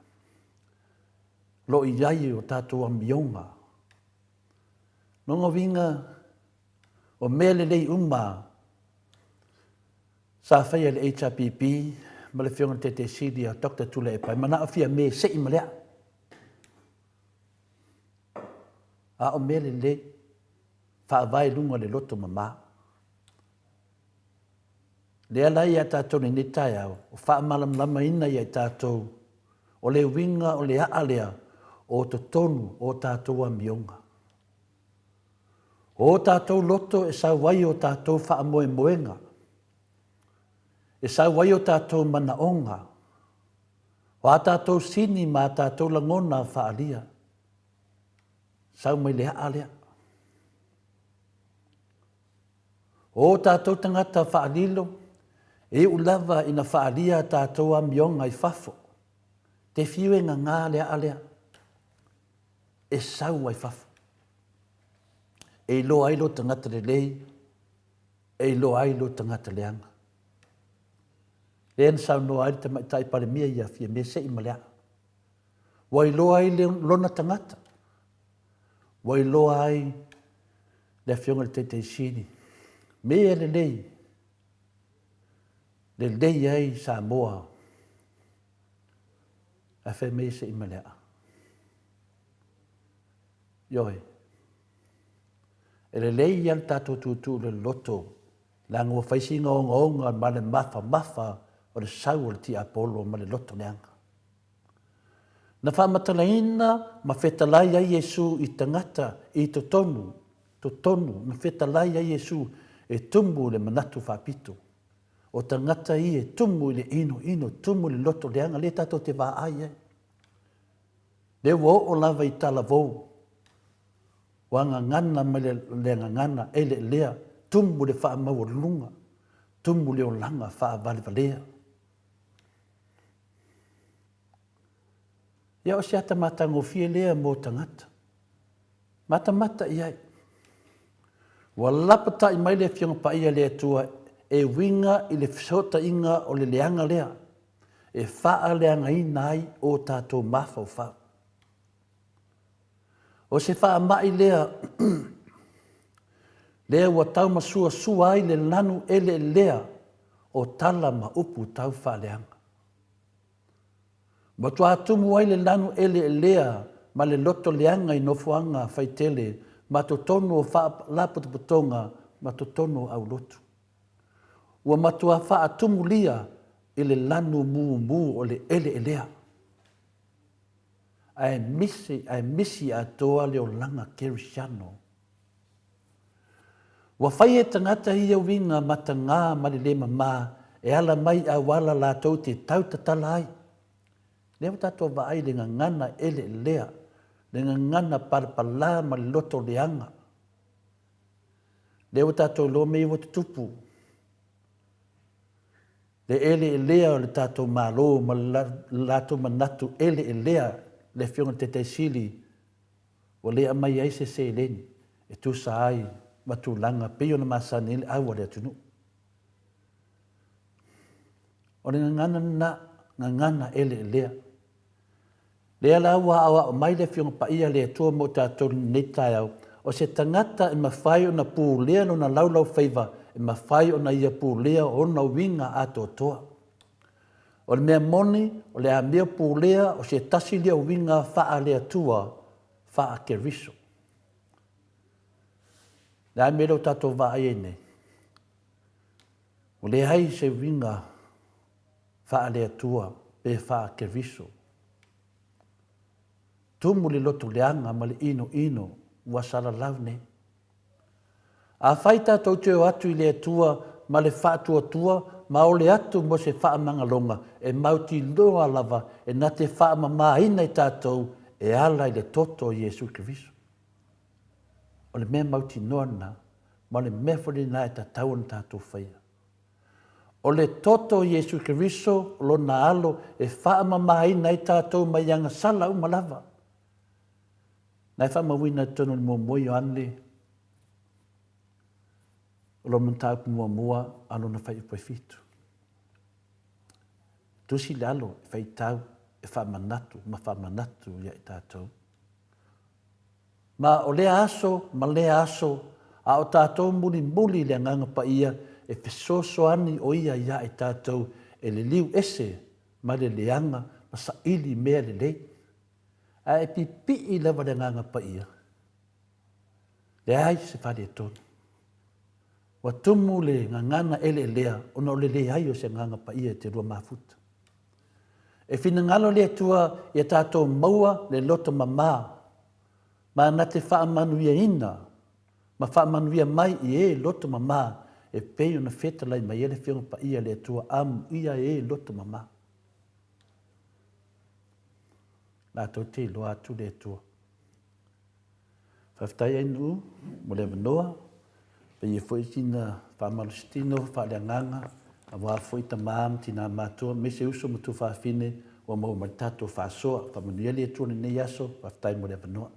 Lo o i ai o tatou amioga. Lona uiga, o mea lelei uma Sa faia e le HRPP ma le Afioga i le Taitai Sili a Doctor Tuilaepa e manao Fiame sei ma le aa. A o mea lelei, faavae i luga o le loto mama. Lea la ia tatou lenei taeao, o faamalamalamaina ia i tatou o le uiga o le aa lea o totonu o tatou amioga. O tatou loto e sau ai o tatou faamoemoega, e sau ai o tatou manaoga, o a tatou sini ma a tatou lagona faaalia, sau mai le aa lea. O tatou tagata faalilo, e iu lava ina faaalia a tatou amioga i fafo. Te fiu e gagā le a'a lea, e sau ai fafo. E iloa ai lou tagata lelei, e iloa ai lou tagata leaga. Lea na saunoa ai le Tamaitai Palemia ia Fiame se i ma le a'a. Ua iloa ai lona tagata, ua iloa ai le Afioga i le Taitaisili, mea lelei, lelei ai Samoa. Ae fai mai se i ma le a'a. Ioe, e lelei ia le tatou tuutuu i le loto, leaga ua fai sina ogaoga ma le mafamafa o le sau o le tiapolo ma le loto leaga. Na faamatalaina ma fetalai ai Iesu i tagata i totonu, totonu, na fetalai ai Iesu e tumu i le manatu faapito. O tagata ia e tumu i le inoino, tumu i le loto leaga lea tatou te vaai ai. Lea ua oo lava i talavou, ua gagana mai le gagana eleelea, tumu le faamaualuluga, tumu le olaga faavalevalea. Ia o se ata matagofie lea mo tagata. Matamata i ai. Ua lapatai mai le Afioga Paia a le Atua e uiga i le fesootaiga o le leaga lea e faaleagaina ai o tatou mafaufau. O se faamai lea lea ua taumasuasua ai le lanu eleelea o tala ma upu tau faaleaga. Matua tumu ai le lanu eleelea ma le loto leaga i nofoaga faitele ma totonu o faalapotopotoga ma totonu o aulotu. Ua matua faatumulia i le lanu mumu o le eleelea. Ae misi, ae misi atoa le olaga kerisiano. Ua fai e tagata ia uiga matagā ma le le mamā e ala mai i auala latou te tau tatala ai. Lea ua tatou vaai i le gagana eleelea, le gagana palapalā ma le loto leaga. Lea ua tatou iloa mea ia ua tutupu. Le eleelea o le tatou Malo ma le latou manatu eleelea le Afioga i le Taitai Sili ua le aumai ai se seleni e tusa ai ma tulaga pei ona masani ai le au a le atunuu. O le gagana lena, gagana eleelea. Lea la ua aoao mai le Afioga Paia a le Atua mo tatou i lenei taeao, o se tagata e mafai ona pulea lona laulaufaiva, e mafai ona ia pulea ona uiga atoatoa. O le mea moni, o le amio pulea o se tasi lea uiga faale-Atua, faa-Keriso. Le a le mea lea ua tatou vaai ai nei? Ua leai se uiga faale-Atua pe faa-Keriso. Tumu le loto leaga ma le inoino ua salalau nei. Afai tatou te o atu i le Atua ma le faatuatua ma ole atu mo se faamagaloga, e mautinoa lava e na te faamamaina i tatou e ala i le toto o Iesu Keriso. O le mea mautinoa lena, ma o le mea foi lena e tatau ona tatou faia. O le toto o Iesu Keriso, o Lona Alo, e faamamaina ai tatou mai agasala uma lava. Na e faamauina i totonu o le muamua Ioane, o lona mataupu muamua a lona fuaiupu e fitu. Tusi le Alo e faitau, e faamanatu ma faamanatu ia i tatou. Ma o lea aso ma lea aso, a o tatou mulimuli i le Agaga Paia, e fesoasoani o Ia ia i tatou e liliu ese mai le leaga ma saili mea lelei. Ae e pipii lava le Agaga Paia, leai se faaletonu. Ua tumu le gagana eleelea ona o le leai o se Agaga Paia i te lua mafuta. E finagalo le Atua ia tatou maua le loto mamā ma na te faamanuiaina ma faamanuia mai i e loto mamā e pei ona fetalai mai ai le Afioga Paia a le Atua amuia e loto mamā. Latou te iloa atu le Atua. Faafetai Ainuu mo le avanoa, paia foi sina faamalositino faaleagaga aua foi tama ma tina matutua aemaise uso ma tuafafine ua maua mai le tatou faasoa. Faamanuia le Atua i lenei aso, faafetai mo le avanoa.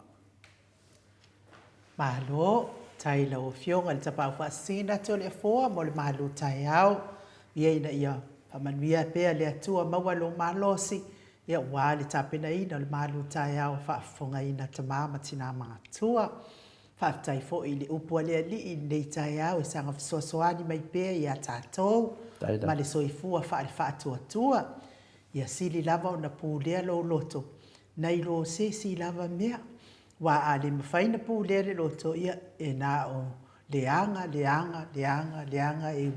Malo, tai lau Afioga i le Tapaau Faasisina atu o le Afoa mo le malu taeao. Ia ina ia faamanuia pea le Atua maua lou malosi, ia aua le tapenaina o le malu taeao faafofogaina tama ma tina matua. Faafetai foi i le upu a le Alii i lenei taeao e saga fesoasoani mai pea ia tatou ma le soifua faale-faatuatua. Ia sili lava ona pulea lou loto nai lo se isi lava mea. Aua a le mafai ona pulea le loto, ia, e na o leaga, leaga, leaga, leaga e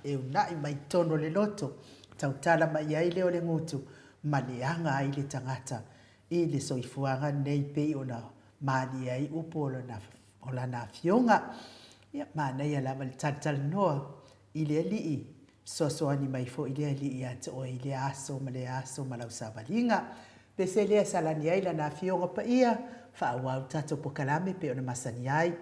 e uunai mai totonu o le loto, tautala mai ai lea o le gutu ma leaga ai le tagata i le soifuaga lenei pei ona malie ai upu o lona, o lana afioga. Ia, manaia lava le talatalanoa i le Alii, fesoasoani mai foi le Alii ia te oe i lea aso ma lea aso ma lau savaliga. Pese lea e salani ai lana Afioga Paia, faaauau le tatou pokalame pei ona masani ai.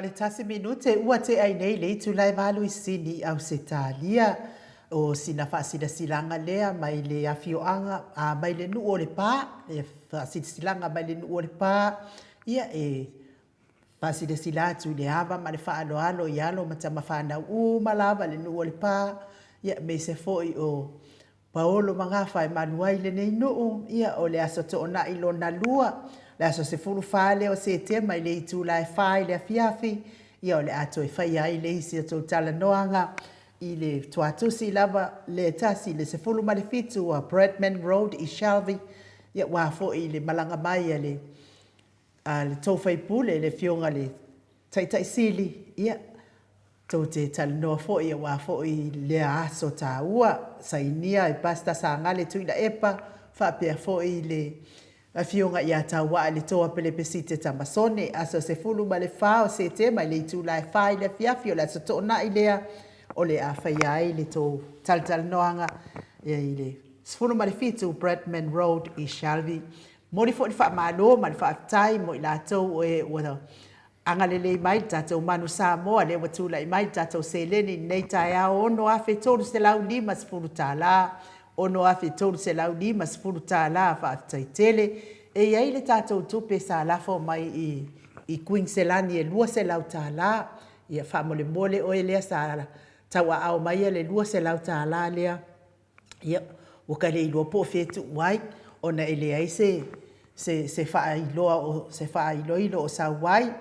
le 1 minute ua tea ai nei le itula e 8 i Sini i Ausetalia. O sina faasilasilaga lea mai le afioaga, a, mai le nuu o Lepa, le faasilasilaga mai le nuu o Lepa, ia e faasilasila atu i le ava ma le faaaloalo i alo ma tama fanau uma lava i le nuu o Lepa, ia aemaise foi o Paolo ma Gafa e malu ai lenei nuu, ia o le Aso Toonai lona lua, le aso 14 lea o Setema i le itula e fa i le afiafi, ia o le a toe faia ai le isi o tou talanoaga i le tuatusi lava le 1 le 17 o Bradman Road i Shelby, ia ua foi i le malaga mai a le a le tou faipule le afioga le Taitai Sili, ia tou te talanoa foi aua foi lea aso taua, sainia e Pastor Sagale Tuilaepa faapea foi le Afioga ia Tauaa le Toa Pelepesite Tamasone, aso 14 o Setema i le itula e 4 i le afiafi o le Aso Toonai lea o le a faia ai le tou talatalanoaga i le 17 Bradman Road i Shelby. Momoli foi le faamalo ma le faafetai mo i latou o e ua agalelei mai le tatou Manu Samoa lea ua tulai mai le tatou seleni i lenei taeao $6,350, $6,350 faafetai tele. E i ai le tatou tupe sa lafo mai i i Kuiniselani e $200, ia faamolemole oe lea sa tauaao maia le $200 lea. Ia, ua ka le iloa po o fea e tuu ai, ona e leai se, se, se faailoa o, se faailoilo o sau ai,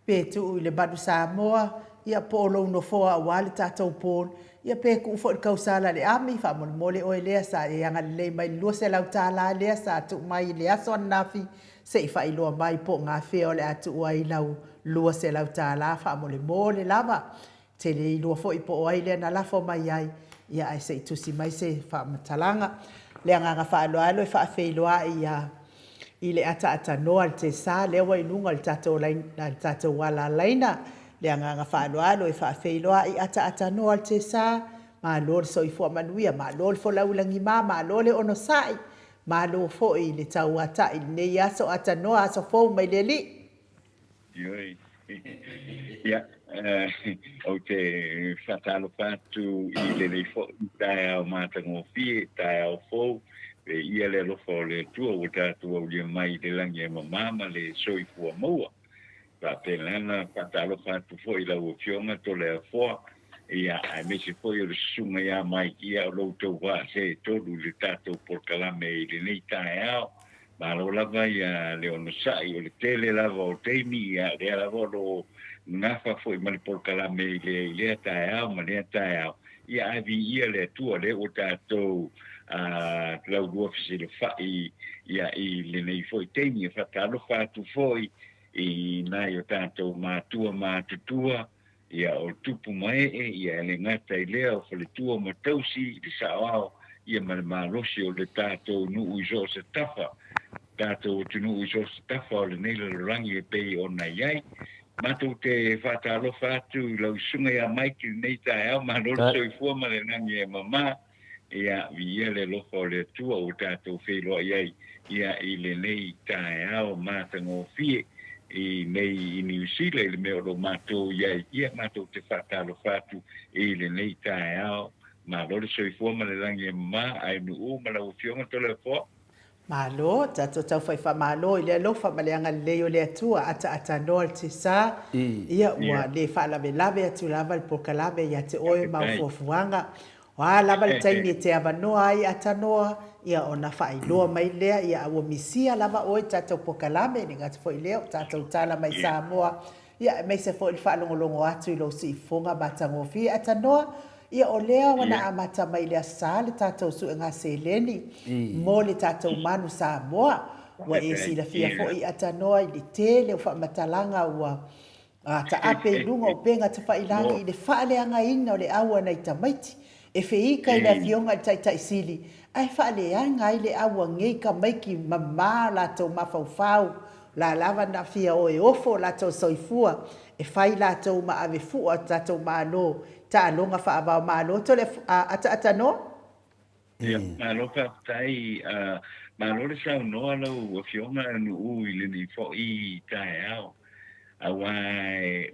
pe tuu i le Manu Samoa, ia po o lou nofoa aua le tatou poll, ia pe tuu foi i le tausala i le Army, faamolemole oe lea sa e agalelei mai i le $200 lea sa tuu mai i le aso ananafi, se i faailoa mai po o gafea o le a tuu ai lau $200 faamolemole lava. Te le iloa foi po o ai lea na lafo mai ai, ia ae se i tusi mai se faamatalaga. Le agaga faaaloalo e faafeiloai ia i le ataaatanoa le Tesa lea ua i luga o le tatou le tatou ala laina. Le agaga faaaloalo e faafeiloai ataaatanoa le Tesa, malo le soifua manuia, malo le folau i lagima, malo le onosai, malo foi le tauatai i lenei aso atanoa aso fou mai le Alii. Ioe. Ia, ou te faatalofa atu i lenei foi taeao matagofie, taeao fou, viia le alofa o le Atua ua tatou aulia mai i le lagi e mama ma le soifua maua. Faapena ona faatalofa atu foi i lau Afioga Toleafoa, ia, aemaise foi o le susuga ia Mike, ia, o lo outou vaa seetolu i le tatou polokalame i lenei taeao. Malo lava ia le onosai, o le tele lava o taimi, ia lea lava o lo o gafa foi ma le polokalame i le i lea taeao ma lea taeao, ia ae viia le Atua lea ua tatou laulua fesilafai ia i lenei foi taimi. E faatalofa atu foi i nai o tatou matua matutua, ia o tupu ma ee, ia e le gata i lea o faletua ma tausi i le saoao, ia ma le malosi o le tatou nuu i so o se tafa, tatou atunuu i so o se tafa o lenei lalolagi e pei ona i ai. Matou te faatalofa atu i lau susuga ia Mike i lenei taeao, malo le soifua ma le lagi e mama, ia viia le alofa o le Atua ua tatou feiloai ai ia i lenei taeao matagofie i nei i Niu Sila i le mea o lo o matou i ai, ia matou te faatalofa atu i lenei taeao. Malo le soifua ma le lagi e mama, ae nuu ma lau Afioga Toleafoa. Malo, tatou taufai faamalo i le alofa ma le agalelei o le Atua, ataatanoa le tisa, ia ua le faalavelave atu lava le polokalame ia te oe ma au fuafuaga. O a lava le taimi e te avanoa ai atanoa, ia ona faailoa mai lea, ia a ua misia lava oe i le tatou polokalame, e le gata foi i lea o tatou tala mai Samoa, Ia, aemaise foi le faalogologo atu i lou siifofoga matagofie. Atanoa, ia o lea ua na amata mai i le Aso Sa le tatou suega seleni mo le tatou Manu Samoa. Ua e silafia foi Atanoa i le tele o faamatalaga ua taape i luga o upega tafailagi i le faaleagaina o le au a nai tamaiti. E feika i le Afioga i le Taitai Sili ae faaleaga ai le au a ngei tamaiti mama o latou mafaufau La lava na fia o e ofo o latou soifua e fai latou ma ave fua o tatou Malo taaloga faavao Malo to le ataata no. Ia, malo faafetai, malo le saunoa lau Afioga Nu'u i lenei foi taeao. Aua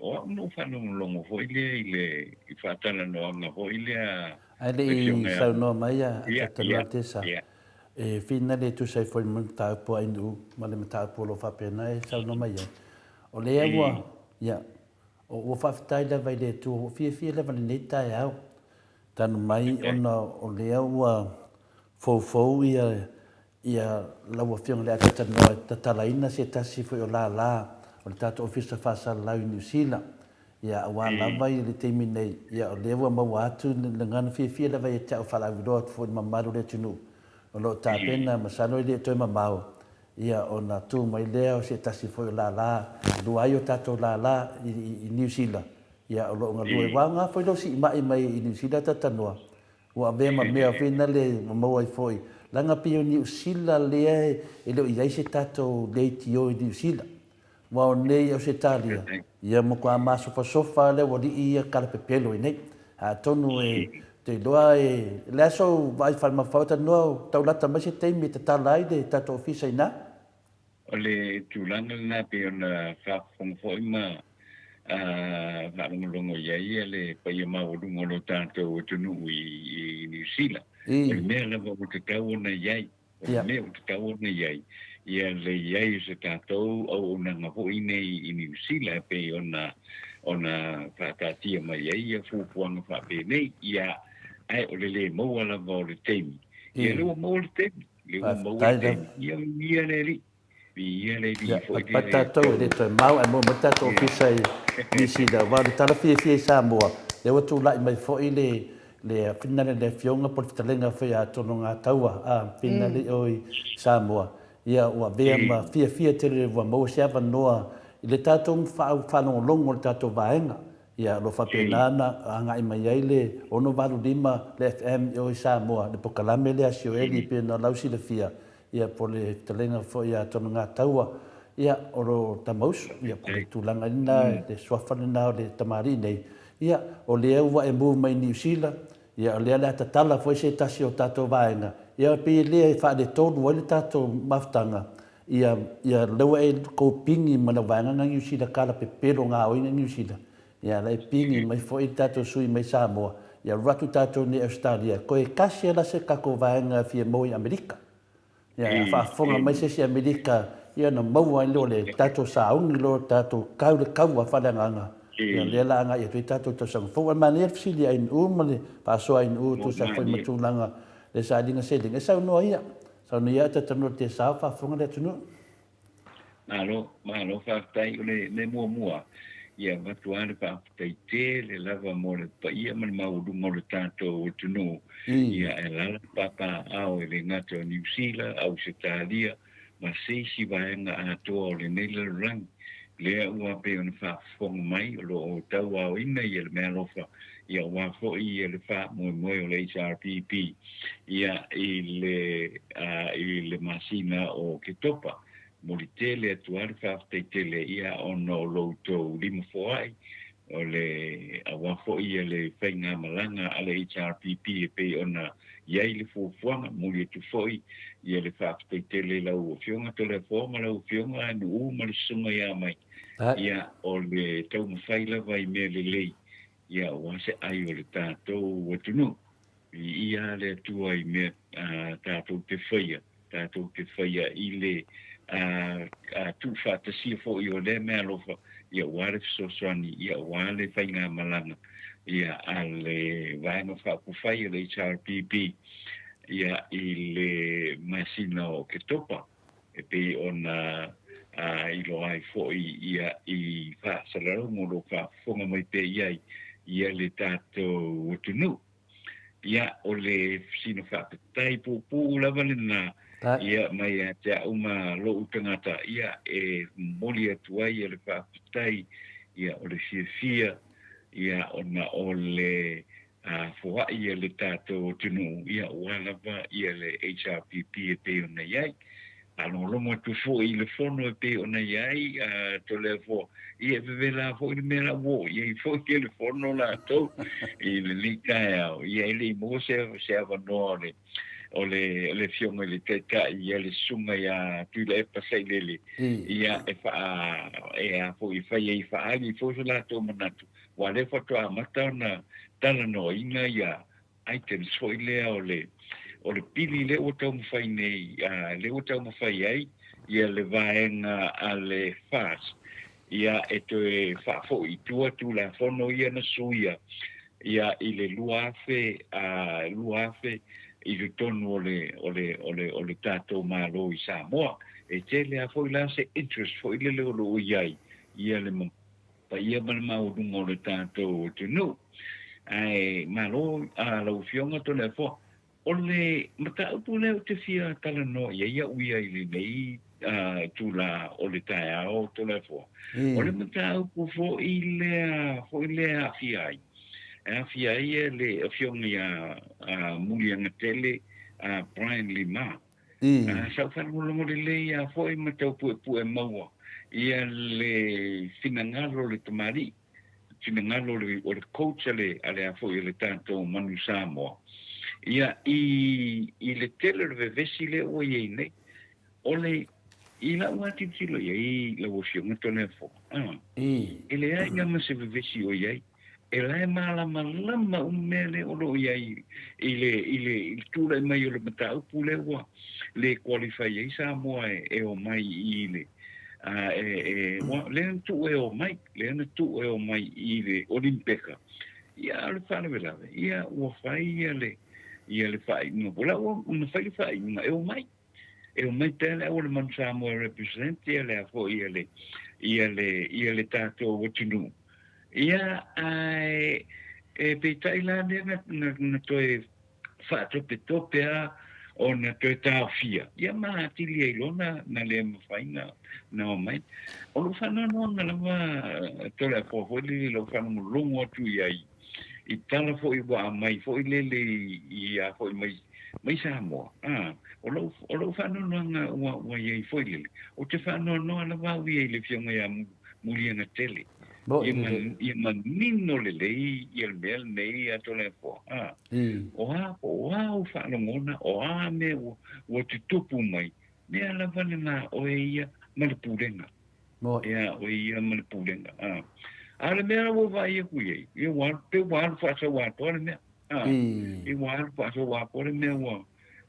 o au na ou faalogologo foi lea i le i faatalanoaga foi lea Ae le le i Afioga ia saunoa mai a Ia, Tanoa ia, Tesa, ia. e finale e tusa ai foi ma le mataupu a Ainuu ma le mataupu o lo o faapena e saunoa mai ai. O lea ua, ia, ua faafetai lava i le Atua, ua fiafia lava i lenei taeao tanu mai ona o lea ua foufou ia ia lau Afioga i le Atatanoa e tatalaina se tasi foi o lala o le tatou Ofisa Faasalalau i Niu Sila, ia aua lava i le taimi nei, ia o lea ua maua atu le lagona fiafia lava ia te au faalauiloa atu foi i le mamalu o le atunuu o lo o tapena, masalo e le toe mamao, ia ona tu mai lea o se tasi foi o lala, e lua ai o tatou lala i Niu Sila, ia o lo o galue, ua aoga foi lou siimai mai i Niu Sila Tatanoa, Ua avea ma mea fina le ua maua ai foi, leaga pei o Niu Sila lea e le o i ai se tatou leitio i Niu Sila. Aua o nei i Ausetalia, ia matua masofasofa lea ua alii ia kalapepelo i nei. Atonu e te iloa e le a sou vaai falemafao talanoa tau lata mai se taimi e tatala ai le tatou ofisa i ina. O le tulaga lena pei ona faafofoga foi ma faalogologo i ai le paia maualuga o lo tatou atunuu i Niu Sila. O le mea lava ua tatau ona i ai, o le mea ua tatau ona i ai, ia le i ai o se tatou auaunaga foi nei i Niu Sila e pei ona ona faataatia mai ai ia fuafuaga faapenei, ia, ae o le lē maua lava o le taimi. Ia lea ua maua le taimi. Le ua maua le taimi. Ia viia le Alii. Viia le Alii foi le. Pai tatou e le toe mau ae maua mai le tatou ofisa i Niu Sila aua o le tala fiafia i Samoa lea ua tulai mai foi le le finale le afioga po o le fetalaiga foi a Tologataua a finale i o i Samoa ia ua avea ma fiafia tele ua maua se avanoa i le tatou faalogologo o le tatou vaega. Ia, o lo o faapena ona agai mai ai le 685 le FM i o i Samoa, le polokalame lea a Sioeli e pei ona lausilafia, ia, po o le fetalaiga foi ia Tonogataua, ia, o lo Tamausu, ia, po o le tulaga lena, le suafa lena o le tamalii nei, ia, o lea ua e move mai i Niu Sila, ia, o lea o le a tatala foi se tasi o tatou vaega, ia, pei e le faaletonu ai le tatou mafutaga, Ia, ia lea ua e kou pigi ma lau vaega na Niu Sila kala pepelo gaoiga Niu Sila. Ia la e pigi mai foi le tatou sui mai Samoa. Ia alu atu tatou nei Ausetalia, toe tasi a la se tatou vaega e fia maua i Amerika. Ia a faafofoga mai se isi Amerika, ia ona maua ai lea o le tatou sauni loa o tatou tau le taua faaleagaga. Ia lea la agai atu ai tatou tausaga fou. Ae manaia le fesili a Ainuu ma le faasoa a Ainuu tusa foi ma tulaga le sailiga seleni. E saunoa ia. Saunoa ia te tanu te sao faafofoga le atunuu. Malo, malo faafetai. O le mea muamua, ia avatu lava le faafetai tele lava mo le paia ma le maualuga o le tatou atunuu. Ia e alaala le papaaao e le gata o Niu Sila, Ausetalia ma se isi vaega atoa o lenei lalolagi. Lea ua pei ona faafofoga mai o lo o tauaoina ia le meaalofa ia aua foi ia le faamoemoe o le HRPP ia i le i le masina o Oketopa. Momoli tele atu lava le faafetai tele ia ona o lo outou lima foai o le aua foi ia le faigamalaga a le HRPP e pei ona i ai le fuafuaga. Momoli atu foi ia le faafetai tele i lau Afioga Toleafoa ma lau Afioga Nuuu ma le Susuga ia Mai ia o le taumafai lava i mea lelei ia aua se ai o le tatou atunuu. Viia le Atua i mea tatou te faia, tatou te faia i le tuufaatasia foi o lea meaalofa, ia aua le fesoasoani, ia aua le faigamalaga ia a le Vaega Faaupufai a le HRPP ia i le masina o Oketopa. E pei ona iloa ai foi ia i faasalalauga o lo o faafofoga mai pea i ai ia le tatou atunuu. Ia, o le sina faafetai puupuu lava lena ia mai ia te au ma lou tagata ia e momoli atu ai le faafetai ia o le fiafia ia ona o le a foai le tatou atunuu ia aua lava ia le HRPP e pei ona i ai. Faalogologo atu foi i le fono e pei ona i ai a Toleafoa, ia e vevela foi le mea la ua oo i ai foi ia le fono latou i lenei taeao. Ia e le i maua se, se avanoa o le o le le Afioga i le Taitai, ia le Susuga ia Tuilaepa Sailele, ia e faa e a foi e fai ai faaali foi so latou manatu, aua o lea faatoa amata ona talanoaina ia items foi lea o le o le pili lea ua taumafai nei, lea ua taumafai ai ia le vaega a le FAST ia e toe faafoi i tua Tulafono ia na suia ia i le 2000, 2000 i totonu o le o le o le o le tatou Malo i Samoa. E tele lava foi la se interest foi lele o lo o i ai ia le paia ma le maualuga o le tatou atunuu. Ae malo a lau Afioga Toleafoa. O le mataupu lea ou te fia talanoa i ai au ia i lenei itula o le taeao Toleafoa, o le mataupu foi lea foi lea e aafia ai, e aafia ai le Afioga ia Muliagatele Brian Lima. Sa ou faalogologo lelei lava foi ma tau puepue maua ia le finagalo o le tamalii, finagalo o le coach a le a le a foi a le tatou Manu Samoa ia i i le tele o le vevesi lea ua i ai nei. O le i lau lava tilotilo i ai lau Afioga Toleafoa, e leai lava ma se vevesi o i ai. E la e malamalama uma mea lea o lo o i ai i le, i le, i le tulai mai o le mataupu lea ua le qualify ai Samoa e, e omai i le, a, e, e, ua, lea na tuu e omai, lea na tuu e omai i le Olimpeka. Ia, a o le faalavelave, ia, ua fai ia le, ia le faaiuga, ua la ua na fai le faaiuga e omai. E omai pea le au o le Manu Samoa e represent ia le a foi ia le ia le ia le tatou atunuu. Ia ae e peitai la lea na, na, na toe faatopetope a ona toe taofia ia ma atili ai loa na, na le mafai na, na omai. O lou faanoanoaga lava Toleafoa foi lele i lau faalogologo atu i ai i tala foi ua aumai foi lele i a foi mai mai Samoa, a, o lou, o lou faanoanoaga ua, ua i ai foi lele, ou te faanoanoa lava au ia i le Afioga ia Muliagatele, ia, ma, ia manino lelei ia le mea lenei ia Toleafoa, a, o a, po o a ou faalogona, o a mea ua, ua tutupu mai, mea lava lena oe ia ma le pulega. Ia, o ia ma le pulega. A, a o le mea la ua vaai aku i ai, ia ua alu, pei ua alu faasaua atoa le mea. A, pei ua alu faasaua atoa le mea ua,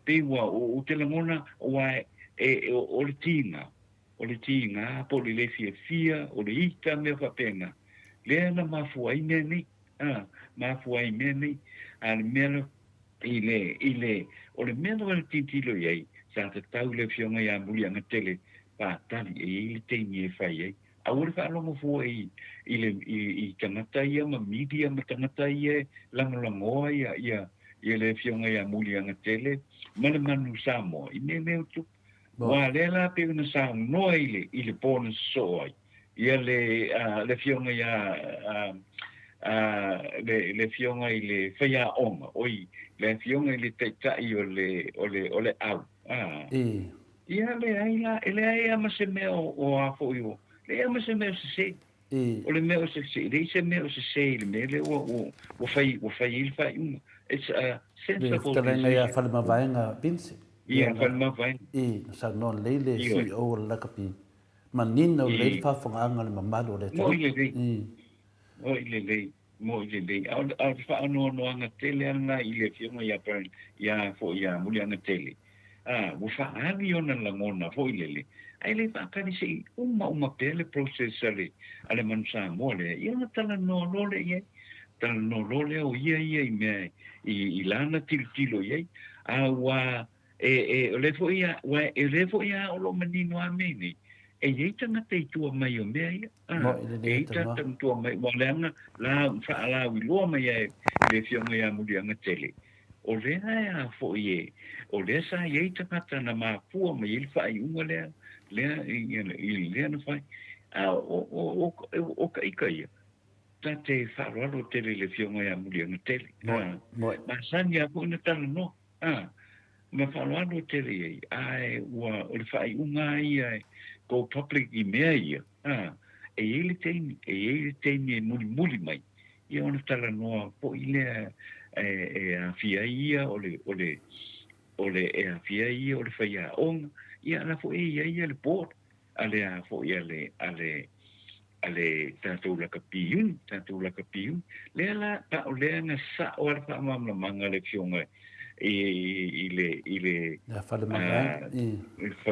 pei ua, ou te lagona, ua e, e, o le tiga, o le tiga, po o le le fiafia, o le ita, mea faapena, lea na mafua ai mea nei. A, mafua ai mea nei. A o le mea la, i le, i le, o le mea lava e tilotilo i ai, sa tatau le Afioga ia Muliagatele Pātali e i ai le taimi e fai ai. Aua le faalogo fua i, i le, i, i tagata ia ma media ma tagata ia e lagolagoa ia, ia, ia le Afioga ia Muliagatele ma le Manu Samoa i mea mea o tupu. Aua lea la pei ona saunoa i le, i le po na sosoo ai, ia le, le Afioga ia, le, le Afioga i le faiaoga, oi, le Afioga i le Taitai o le, o le, o le au, a. Ia, leai la, e leai lava ma se mea o, o a foi o, leai lava ma se mea o sese. O le mea o sese, e leai se mea o sese i le mea lea ua, ua, ua fai, ua fai ai le faaiuga. It's a sensible decision. Le fetalaiga ia Falemavaega Vince. Ia, Falemavaega. I, na saunoa lelei le CEO o le lakapi, manino lelei le faafofogaaga a le mamalu o le atunuu. Moi lelei. Moi lelei. Moi lelei. A o le faanoanoaga tele lava lena i le Afioga ia Brian, ia foi ia Muliagatele. A, ua faaali ona lagona foi lele, ae le faatali se i uma uma pea le process a le, a le Manu Samoa lea, ia ona talanoa loa lea i ai. Talanoa loa lea o ia ia i mea i, i lana tilotilo i ai. A ua, e, e, o lea foi a, ua, o lea foi a o lo o manino lava mea nei, e i ai tagata i tua mai o mea ia. A, e i ai tagata i tua mai, ua leaga la faalauiloa mai ai e le Afioga ia Muliagatele, o lea e a foi e, o lea sa i ai tagata na mafua mai ai le faaiuga lea, lea, i lea na fai. A o, o, o, o ka ika ia, ta te faaaloalo tele i le Afioga ia Muliagatele. A, masani lava foi ona talanoa. A, ma faaaloalo tele i ai, ae ua, o le faaiuga lava ia e go public i mea ia, a, e i ai le taimi, e i ai le taimi e mulimuli mai, ia ona talanoa foi lea e, e aafia ai ia o le, o le, o le e aafia ai ia o le faiaoga, ia a la foi e i ai ia le board a le a foi a le a le a le tatou lakapi uni, tatou lakapi uni. Lea la, pa o lea na sa'o lava le faamalamalamaga a le Afioga i i le i le Ia Faleomavaega, i.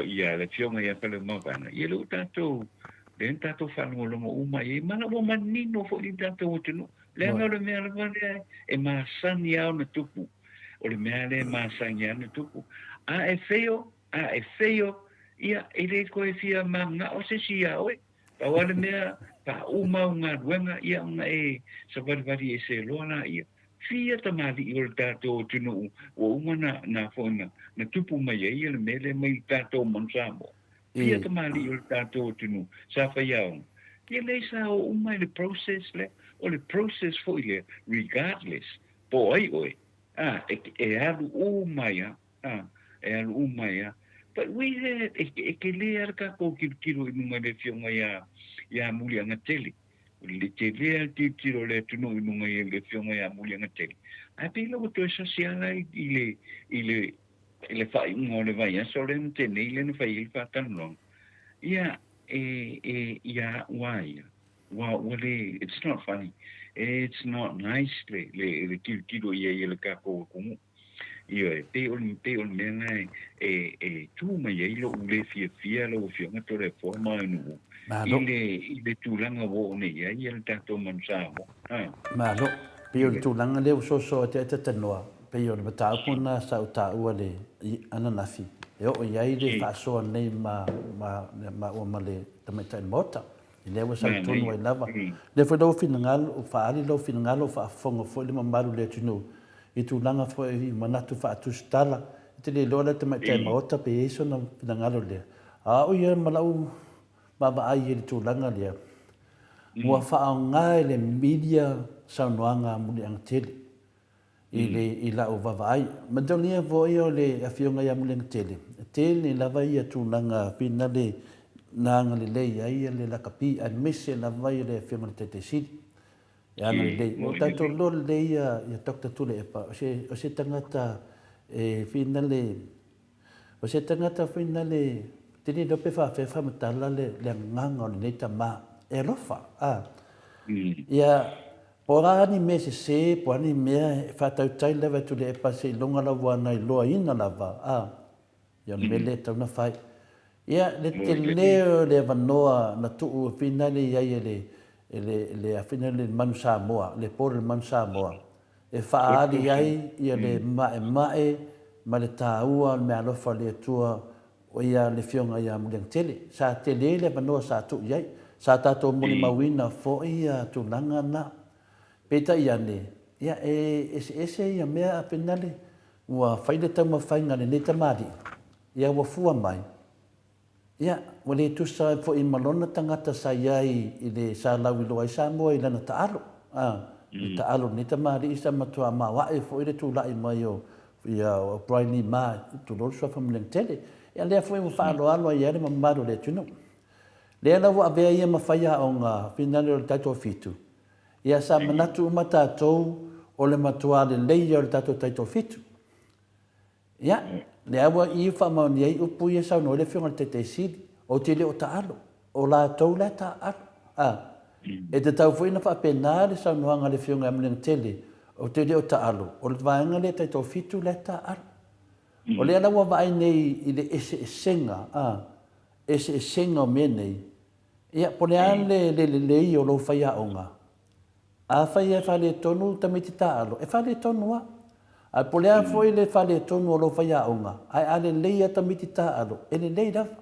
Ia le Afioga ia Faleomavaega, ia lea ua tatou lea na tatou faalogologo uma i ai, ma la ua manino foi le tatou atunuu. Leaga o le mea lava lea e masani lava ona tupu. O le mea lea e masani lava ona tupu. A e fail, a e fail, ia e le toe fia mananao se isi iā oe. Pau lava le mea, faauma au galuega, ia ona e savalivali ese loa laia. Fia tamalii o le tatou atunuu ua uma na, na foi na, na tupu mai ai le mea lea mai le tatou Manu Samoa. Fia tamalii o le tatou atunuu sa faiaoga, ia lea sa o uma i le process lea. O le process foi lea, regardless po o ai oe, a, e, e alu uma ai lava, a, e alu uma ai lava. But we had, e, e tele lava le tatou tilotilo i luga i le afioga ia, ia Muliagatele. Le tele lava le tilotilo a le atunuu i luga i le afioga ia Muliagatele. Ae pei la ua toe sasi lava la i le, i le, i le faaiuga o le vaiaso lea na tea nei lea na fai ai le faatalanoaga, ia, e, e, ia au lava ia, ua, ua le, it's not funny, it's not nice le, le, le tilotilo i ai a le tatou atunuu. Ioe, pei o le, pei o le mea lena e, e, e tu mai ai lou le fiafia lau Afioga Toleafoa ma Aunuu i le, i le tulaga ua oo nei i ai le tatou Manu Samoa. Ha. Malo. Pei o le tulaga lea ua soso atu ai Tatanoa, pei o le mataupu lena sa ou taua i le ananafi, e oo i ai le faasoa nei ma, ma, maua ma le Tamaitai o le Maota. I lea ua sau tonu ai lava. Lea foi lou finagalo, ua faaali lou finagalo, ua faafofoga foi le mamalu o le atunuu i tulaga foi i manatu faatusitala. E te le iloa la le Tamaitai Maota pe i ai sona finagalo lea. A o au ia ma lau vaavaai i le tulaga lea, ua faaaoga e le media saunoaga a Muliagatele i le i lau vaavaai. Manatua foi o le Afioga ia Muliagatele, e tele lava ia tulaga finale na agalelei ai le lakapi aemaise lava le Afioga i le Taitai Sili e agalelei. Ua tatou iloa lelei ia Doctor Tuilaepa o se tagata e finale O se tagata foi nale te le iloa pe faafefea faamatala le agaga o lenei tama e alofa a. Ia po o a ni mea sese po o a ni mea e faatautai lava e Tuilaepa seiloga lava na iloaina lava a. Ia o le mea lea e tatau ona fai. Ia le tele o le avanoa na tuu e finale i ai e le e le le a finale le Manu Samoa le board o le Manu Samoa e faaali ai ia le maemae ma le taua o le meaalofa a le Atua o ia le Afioga ia Muliagatele. Sa tele le avanoa sa tuu i ai. Sa tatou molimauina foi ia tulaga na. Peitai ane, ia e eseese ia mea a Penale, ua fai le taumafaiga a lenei tamalii, ia ua fua mai, Ia, ua le tusa foi ma lona tagata sa i ai i le sa lauiloa ai Samoa i lana taalo. A, le taalo o lenei tamalii sa matua maoae foi le tulai mai o, ia, o Brian Lee Ma, tulou le suafa Muliagatele. Ia, lea foi ua faaaloalo ai lava le mamalu o le atunuu. Lea la ua avea ia ma faiaoga finale o le Title 7, ia sa manatu uma tatou o le matua lelei ia o le tatou Title 7. Ia, lea ua i faamaonia ai upu ia e saunoa ai le Afioga i le Taitai Sili, ou te le o taalo, o latou la e taaalo. A, e tatau foi ona faapena le saunoaga a le Afioga ia Muliagatele, ou te le o taalo, o le vaega lea taitoafitu la e taaalo. O lea la ua vaai nei i le eseesega, a, eseesega o mea nei, ia, po o le a le lelei o lou faiaoga, Afai e faaletonu tamaiti taaalo, e faaletonu lava. Ae po o le a foi le faaletonu o lou faiaoga, ae a lelei lava tamaiti taaalo, e lelei lava.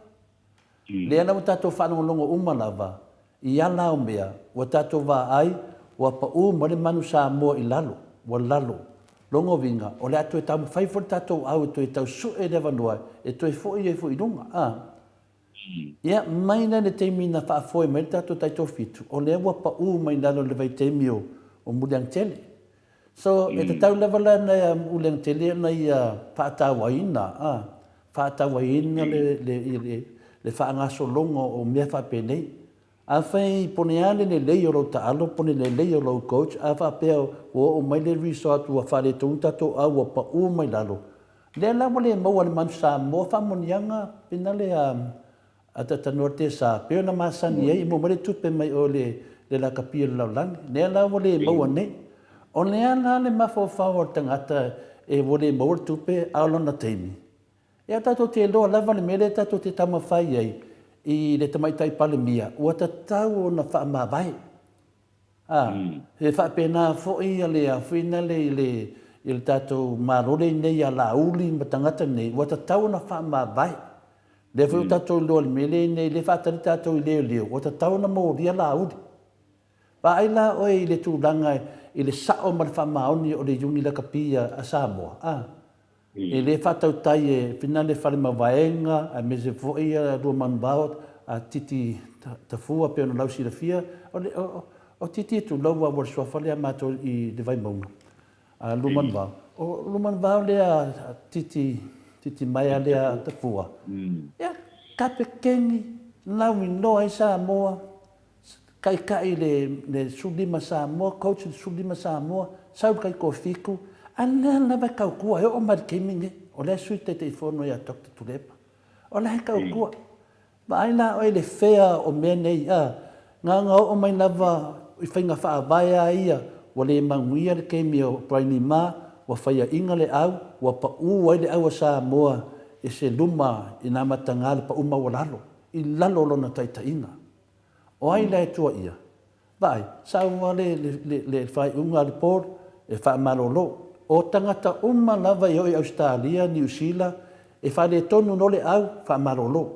Lea la ua tatou faalogologo uma lava i ala o mea, ua tatou vaai ua pau mai le manu Samoa i lalo, ua lalo. Lona uiga, o le a toe taumafai foi le tatou au e toe tau sue le avanoa e toe foi ai foi i luga. A. Ia, mai la le taimi na faafoe mai le tatou taitoafitu, o lea ua pau mai lalo i le vaitaimi o Muliagatele. So, e tatau lava la na Muliagatele ona ia faatauaina, a, faatauaina le, le, le, le faagasologa o mea faapenei. Afai po o le a le lelei o lou taalo, po o le lelei o lou coach, a faapea ua oo mai le result ua faaletonu tatou au ua pau mai lalo, Lea la ua le maua e le Manu Samoa faamanuiaga finale a a Tatanoa Tesa pei ona masani ai e maua mai le tupe mai o le le lakapi o le lalolagi. Lea la ua le maua nei. O le a la le mafaufau o le tagata e ua le maua le tupe a o lona taimi? Ia tatou te iloa lava le mea lea tatou te taumafai ai i le Tamaitai Palemia ua tatau ona faamavae. A, e faapena foi le afuina le i le i le tatou Malo lenei ia Laauli ma tagata nei, ua tatau ona faamavae. Lea foi ua tatou iloa i le mea lenei, lea e faatali tatou i leoleo, ua tatau ona molia Laauli. Vaai la oe i le tulaga i le sao ma le faamaoni o le Iuni Lakapi a Samoa, a. E le faatautai e finale fale mavaega aemaise foi ia Luamanuvao a Titi Tafua pei ona lausilafia. O le, o, o Titi tulou a ua le suafa lea matou i le Vaimauga. A Luamanuvao, o Luamanuvao lea a Titi, Titi Maea lea Tafua. Ia, Kapekeni, lauinoa ai Samoa, Taitai le le 15 Samoa, coach le 15 Samoa, sau le taitoafitu, a lea lava e tautua e oo mai le taimi lenei. O lea e Sui Taitaifono ia Doctor Tuilaepa. O la e tautua. Vaai la oe i le fea o mea nei, a, na ona oo mai lava i faiga faavae lava ia, ua le manuia le taimi o Bainimarama, ua faiaina le au, ua pau ai le au a Samoa i se luma i nā mataga le pau maualalo, i lalo o lona taitaiga. O ai la e tuaia? Vaai, sau lava le, le, le, le faaiuga a le board e faamalolo. O tagata uma lava e o i Ausetalia, Niu Sila, e faaletonu loa le au, faamalolo.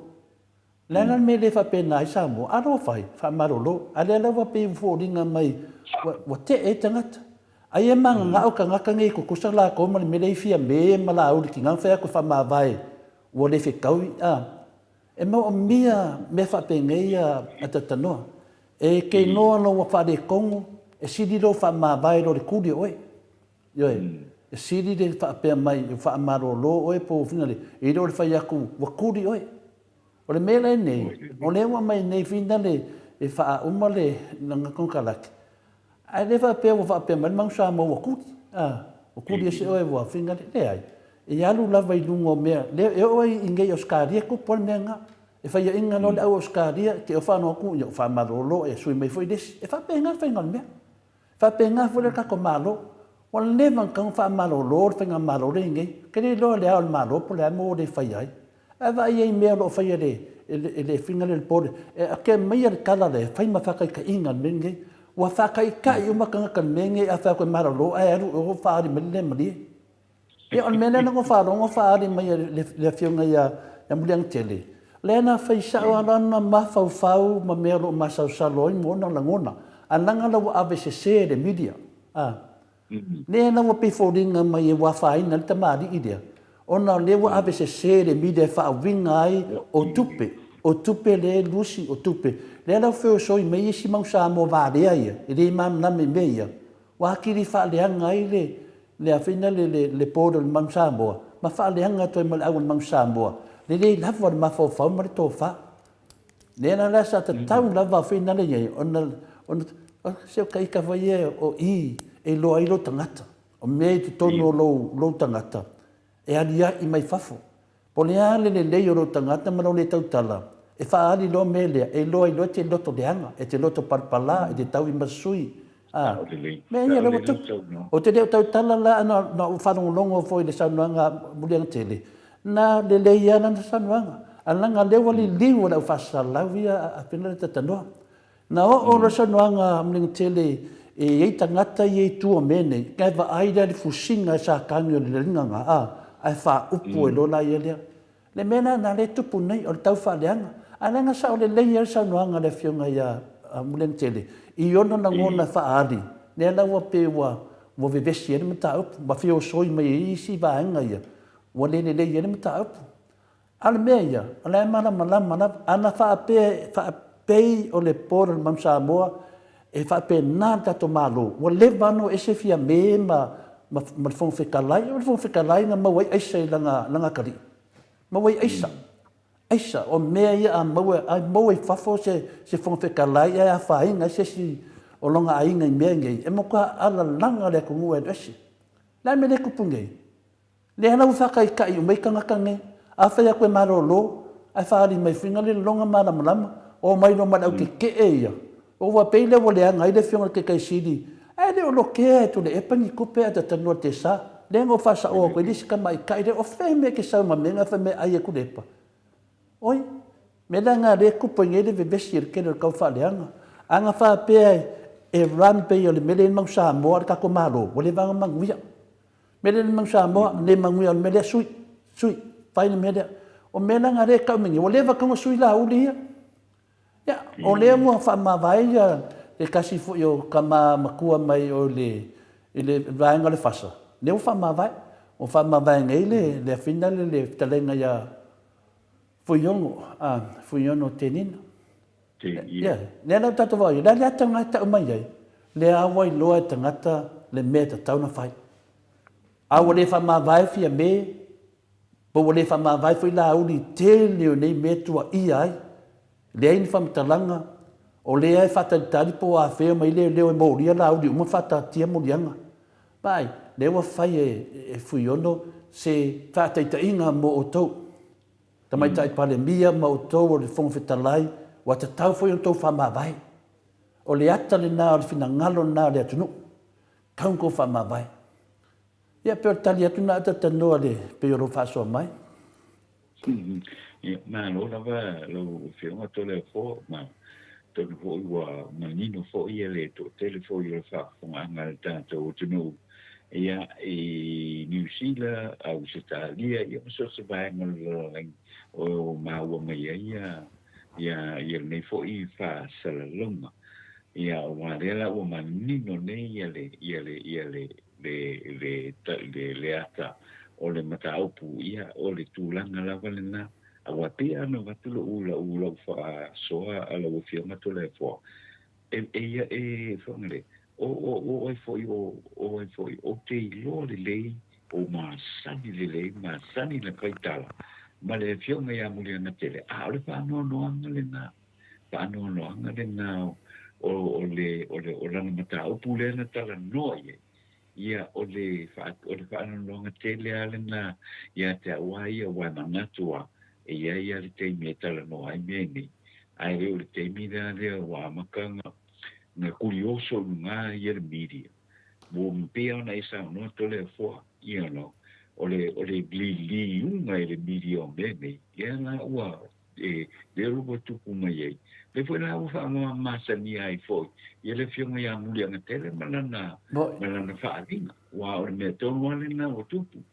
Le a la le mea e le faapena ai Samoa? Alofa ai, faamalolo. A lea lava pei ua foliga mai ua, ua tee ai tagata. Ai e mananao tagata nei e tutusa latou ma le mea lea i Fiame ma Laauli tiga na fai atu e faamavae ua le fetaui, a. E manaomia mea faapenei a Tatanoa. E te iloa lou faaletonu, e sili lou faamavae i lo le tuli o oe. Ioe. E sili le faapea mai ua faamalolo oe po ua finagalo, i lo le fai atu ua tuli oe. O le mea la nei, o lea ua aumai nei finagalo e faauma le lana konekarate, Ae le faapea ua faapea mai le Manu Samoa ua tuli, a, ua tuli ese oe ua finagalo. Leai. E alu lava i luga o mea, lea e oo ai i inei i Ausetalia e tupu ai le mea lena. E faiaina loa le au Ausetalia, te i ua faalogo atu, ia ua faamalolo, ia sui mai foi le isi. E faapena le faiga o le mea. E faapena foi le tatou Malo. Ua leva ona tatau ona faamalolo le faigamalo lea e i ai nei. Ou te le iloa le ao o le Malo po o le a le mea ua le faia ai. Ae vaai i ai i mea o lo o faia e le finagalo i le border. E ake maia le tala lea e fai ma faataitaiga le mea lenei. Ua faataitai uma tagata i le mea lenei a fai atu e malolo ae alu i o faaali mai le le malie. Ia o le mea lea na ou faalogo faaali mai e le Afioga ia Muliagatele, lea na fai sao lava lana mafaufau ma mea o lo o masalosalo ai ma ona lagona. Ae leaga la ua ave sese e le media. A. Lea la ua pei foliga mai e ua afaina ai le tamalii lea, ona o lea ua ave sese le media e faauiga ai o tupe, o tupe lea e lusi, o tupe. Lea la ua feosoi mai isi mau Samoa valea ia, e le malamalama i mea ia, ua atili faaleaga ai le, le a foi lea le, le board o le Manu Samoa, ma faaleaga atu ai ma le au o le Manu Samoa, le le lava o le mafaufau ma le tofa. Lea la la sa tatau lava foi nale iai ona ona se o ka ika foi ia o i e iloa ai lou tagata. O mea i totonu o lou lou tagata e aliaʻi mai fafo. Po o le a le lelei o lou tagata ma lou le tautala, e faaali loa mea lea, e iloa ai loa e te loto leaga, e te loto palapala, e te tau i masui, a mea ia lea ua tupu. Ou te le o tautala la na na ou faalogologo foi i le saunoaga a Muliagatele, Na lelei lava lana saunoaga, ae leaga lea ua liliu e le aufaisasalau ia a Fina le Tatanoa. Na oo loa le saunoaga a Muliagatele e i ai tagata ia i tua o mea nei, ae vaai la i le fusiga e sakagi o le laliga na, a, ae faaupu ai loa la ia lea. Le mea la lena lea e tupu nei, o le tau faaleaga. Ae leaga sao lelei lava le saunoaga a le Afioga ia Muliagatele i ona lagona faaali, lea la ua pei ua vevesi ai le mataupu, ma feosoi mai ai isi vaega ia, Ua le lelei ai le mataupu. A o le mea ia, o la e malamalama lava. A na faapea, faapei o le Board o le Manu Samoa e faapena le tatou Malo, ua leva lava ona o ese Fiame ma, ma, ma le Fofoga Fetalai. O le Fofoga Fetalai na maua ai aisa i lana, lana atalii. Maua ai aisa. Aisa, o mea ia a maua, a maua i fafo se, se Fofoga Fetalai ae afaina ai se isi o lona aiga i mea nei, e matua alalaga le atunuu e alu ese. O le a le mea lea e tupu nei? Lea la ua faataitai uma ai tagata nei. Afai atu e malolo, ae faaali mai foi na le lologa malamalama, omai loa ma le au tetee ia. Ua pei lea ua leaga ai le afioga i le Taitai Sili, ae le o lotea e Tuilaepa ni tupe ae tatalua i le tesa. Lea na ou faasaoa atu ai le isi tamaitai lea, o fea mea e te sau ma mea na fai mai e ai e Tuilaepa? Oi, mea la na lea e tupu ai nei le vevesi e le tele o le tau faaleaga. A na faapea e run pei o le mea lea e i ai le Manu Samoa a le tatou Malo, ua leva ona manuia. Mea lea le Manu Samoa, le manuia o le mea lea, sui, sui, fai le mea lea. O mea la na lea e tau mai nei, ua leva tatau ona sui Laauli ia. Ia, o lea ua faamavae ia le tasi foi o tama matua mai o le, i le vaega o le FASA, lea ua faamavae. Ua faamavae nei le, le afina le, le fetalaiga ia Fuiono, a, Fuiono Tenina. Ia, lea la ua tatou vaai, o le a le ata lena e tau mai ai, lea ua iloa e tagata le mea e tatau ona fai. A ua le faamavae Fiame, po ua le faamavae foi Laauli i tele o nei mea e tuuaia ai, leai ni faamatalaga, o lea e faatalitali po o afea e omai leoleo e molia Laauli uma faataatia moliaga. Vaai, lea ua fai e Fuiono se faataitaiga mo outou. Tamaitai Palemia ma outou o le Fofoga Fetalai, ua tatau foi ona outou faamavae. O le ata lena o le finagalo lena o le atunuu, tatau ona outou faamavae. Ia, pei o le tali atu lena a talatalanoa le pei o lou faasoa mai. Ia, malo lava lau Afioga Toleafoa, ma tonu foi ua manino foi le toatele foi o le faafofogaaga a le tatou atunuu ia, i Niu Sila, Ausetalia, ia ma so o se vaega o le lalolagi o maua mai ai ia, ia, ia lenei foi faasalalauga. Ia, aua lea la ua manino nei ia le, ia le, ia le, le, le, le, le ata o le mataupu, ia, o le tulaga lava lena. Aua pei lava ona avatu lou, lau, lau faasoa a lau Afioga Toleafoa, E, e ia, e, whangare, o, o, o ai foi, o, o ai foi, o te iloa lelei, o masani lelei, masani le faitala, ma le afioga ia Muliagatele, a o le faanoanoaga lena, faanoanoaga lena o, o, o le, o le, o lana mataupu lea na talanoa i ai. Ia, o le, o le faanoanoaga tele lava lena ia te au a ia, aua e manatu lava, e i ai lava le taimi e talanoa ai mea nei, ae le o le taimi la lea ua amata ona kurioso i luga ia le media. Ua pei lava ona e saunoa Toleafoa, you know, o le, o le liliuga i le media o mea nei, lea la ua e lea ua tupu mai ai. Lea foi la ua faamamasania ai foi ia le Afioga ia Muliagatele ma lana, ma lana faaaliga, aua o le mea tonu lava lena ua tupu.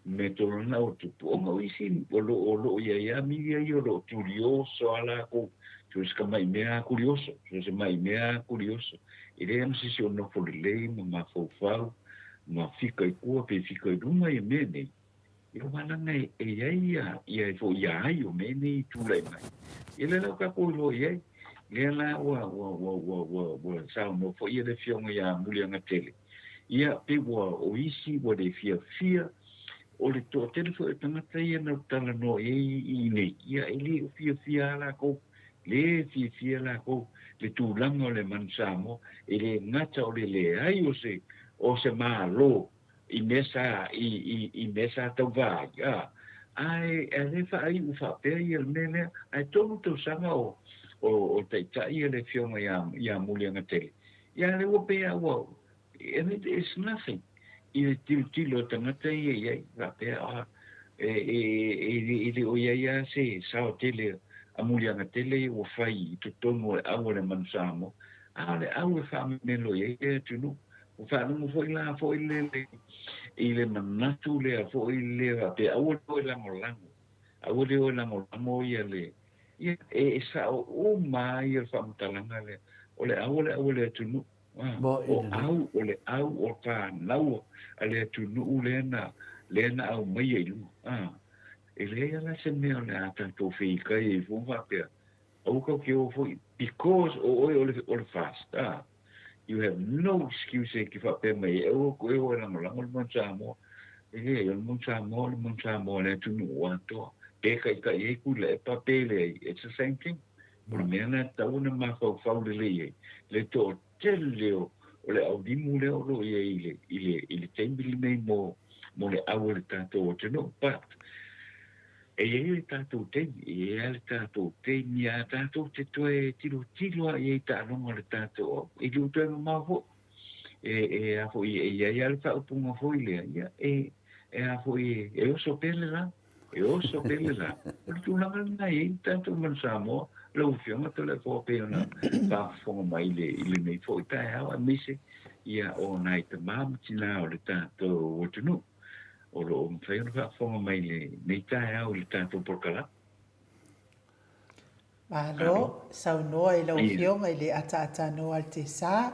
Mea tonu lena ua tupu, ona o isi o lo o lo o i ai lava media ia o lo o curioso lava lakou, so o se tamai mea lava curioso, so o se mai mea lava curioso. E leai lava ma se isi o nofo lelei ma mafaufau ma fika i tua pe fika i luma ia mea nei. Ia aua leaga e i ai ia, ia foi ia ai o mea nei i tulai mai. Ia lea la ua tatou iloa i ai. Lea la ua, ua, ua, ua, ua, ua saunoa foi ia le Afioga ia Muliagatele. Ia, pei ua, o isi ua le fiafia, o le toatele foi o tagata ia na ou talanoa i ai i inei, ia e le o fiafia lava latou, le fiafia latou le tulaga o le Manu Samoa, e le gata o le leai o se, o se Malo i mea sa, i, i, i mea sa tauva ai, a, ae, a le faaiu faapea ia le mea lea, ae tolu tausaga o, o, o taitai ia le Afioga ia, ia Muliagatele, ia lea ua pei lava ua, and it is nothing i le tilotilo a tagata ia i ai, faapea, a, e, e, e, e le o i ai lava se sao tele a Muliagatele ia ua fai i totonu o le au a le Manu Samoa, a o le au e faamemelo i ai le atunuu. Ua faalogo foi la foi le i le manatu lea foi lea faapea aua le o e lagolago, aua le o e lagolago ia le, ia e sao uma lava ia le faamatalaga lea, o le au o le au a le atunuu, o au o le au o fanau a le atunuu lea na lea na aumaia i luga. E leai lava la se mea o le a tatou feikai ai fua faapea, aua tatou te o foi because o oe o le o le FAST. You have no excuse e te faapea mai ai, aua koe o e lagolago le Mount Samoa. E leai, o le Mount Samoa o le Mount Samoa o le atunuu atoa. Pe taitai ai Tuilaepa pe leai, it's the same thing. O le mea lena e tatau ona mafaufau lelei ai, le toatele o, o le aulimu lea o lo o i ai i le, i le, i le taimi lenei mo, mo le au o le tatou atunuu. But, e i ai le tatou taimi, e i ai lava le tatou taimi a tatou te toe tilotilo lava i ai i taaloga o le tatou au, e le o toe mamao foi. E, e a foi, e i ai lava le faaupuga foi lea, ia, e, e a foi, e oso pea le la, e oso pea le la. O le tulaga lena e i ai le tatou Manu Samoa, lau Afioga Toleafoa pei ona faafofoga mai i le, i lenei foi taeao, aemaise ia o nai tama ma tinā o le tatou atunuu o lo o mafai ona faafofoga mai i lenei taeao i le tatou polokalame. Malo, saunoa i lau Afioga i le ataatanoa a le Tesa,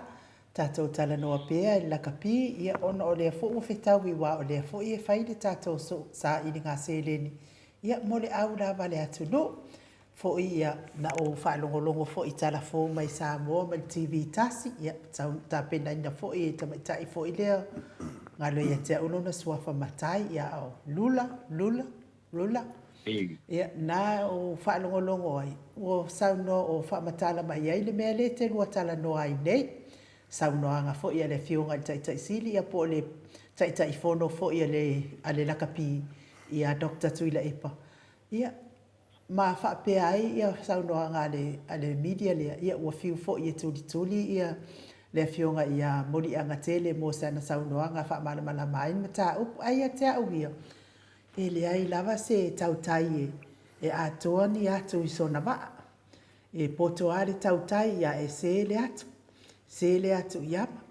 tatou talanoa pea i le lakapi, ia ona o lea foi ua fetaui aua o lea foi e fai le tatou sailiga seleni, ia mo le au lava a le atunuu. Foi ia na ou faalogologo foi i tala fou mai Samoa mai le TV tasi, ia tapenaina foi e tamaitai foi lea galo ia te au lona suafa matai, ia o Lula, Lula, Lula. Ia, na ou faalogologo ai, ua saunoa o faamatala mai ai le mea lea e te lua talanoa ai nei. Saunoaga foi a le Afioga i le Taitai Sili ia po o le Taitaifono foi a le, a le Lakapi ia Doctor Tuilaepa. Ia, ma faapea ai ia saunoaga a le, a le media lea, ia ua fiu foi e tulituli ia le Afioga ia Moliagatele mo sana saunoaga faamalamalama ai le mataupu. Ae ia te au ia, E leai lava se tautai e atoa ni atu i sona vaa. E poto a le tautai ia e se le atu, se le atu i ama.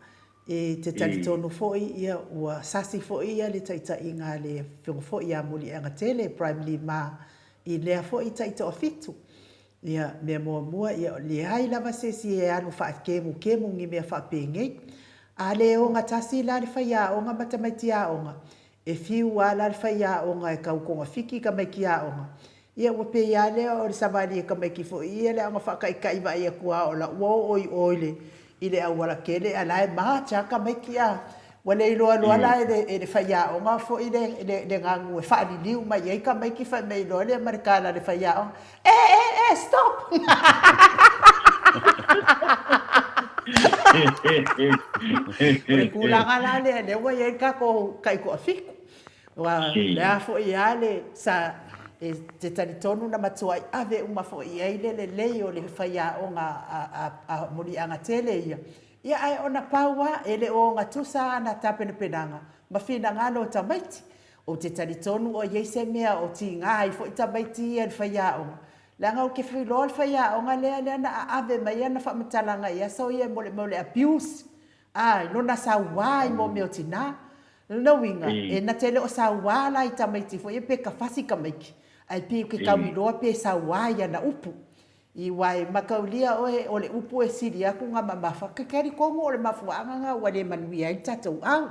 E te talitonu foi ia ua sasi foi ia le taitaiga a le Afioga foi ia Muliagatele Prime Lima i lea foi taitoafitu. Ia mea muamua ia leai lava se isi e alu faakemukemu ni mea faapenei. A le ogatasi la le faiaoga ma tamaiti aoga, E fiu a la le faiaoga e kau togafiti i tamaiti aoga, ia ua pei a lea o le savali e tamaiti foi ia le aoga faataitai vaai atu a o la ua oo i o i le auala tele a la e march a tamaiti a ua le iloa loa la e le faiaoga foi le ganu e faaliliu mai ai tamaiti fai mai loa lea ma le tala a le faiaoga, E, e, e, stop! O le tulaga la lea, lea ua i ai le tatou taitoafitu. Aua o le a foi lava le sa, e te talitonu na matuai ave uma foi i ai le lelei o le faiaoga a Muliagatele ia. Ia ae ona pau lava, e le o ogatusa ana tapenapenaga ma finagalo o tamaiti. Ou te talitonu o i ai se mea o tiga ai foi tamaiti ia i le faiaoga, leaga ou te filoa le faiaoga lea lea na aave mai ana faamatalaga i aso ia mo le mea o le abuse, a, i lona saua i mo mea o tina. O lona uiga, e na te le o saua la i tamaiti foi ia pe tafasi tamaiti, ae pei ou te tau iloa pe saua i ana upu. I Aua e mataulia oe o le upu e sili atu na mamafa, ke talitonu o le mafuaaga na ua le manuia ai le tatou au.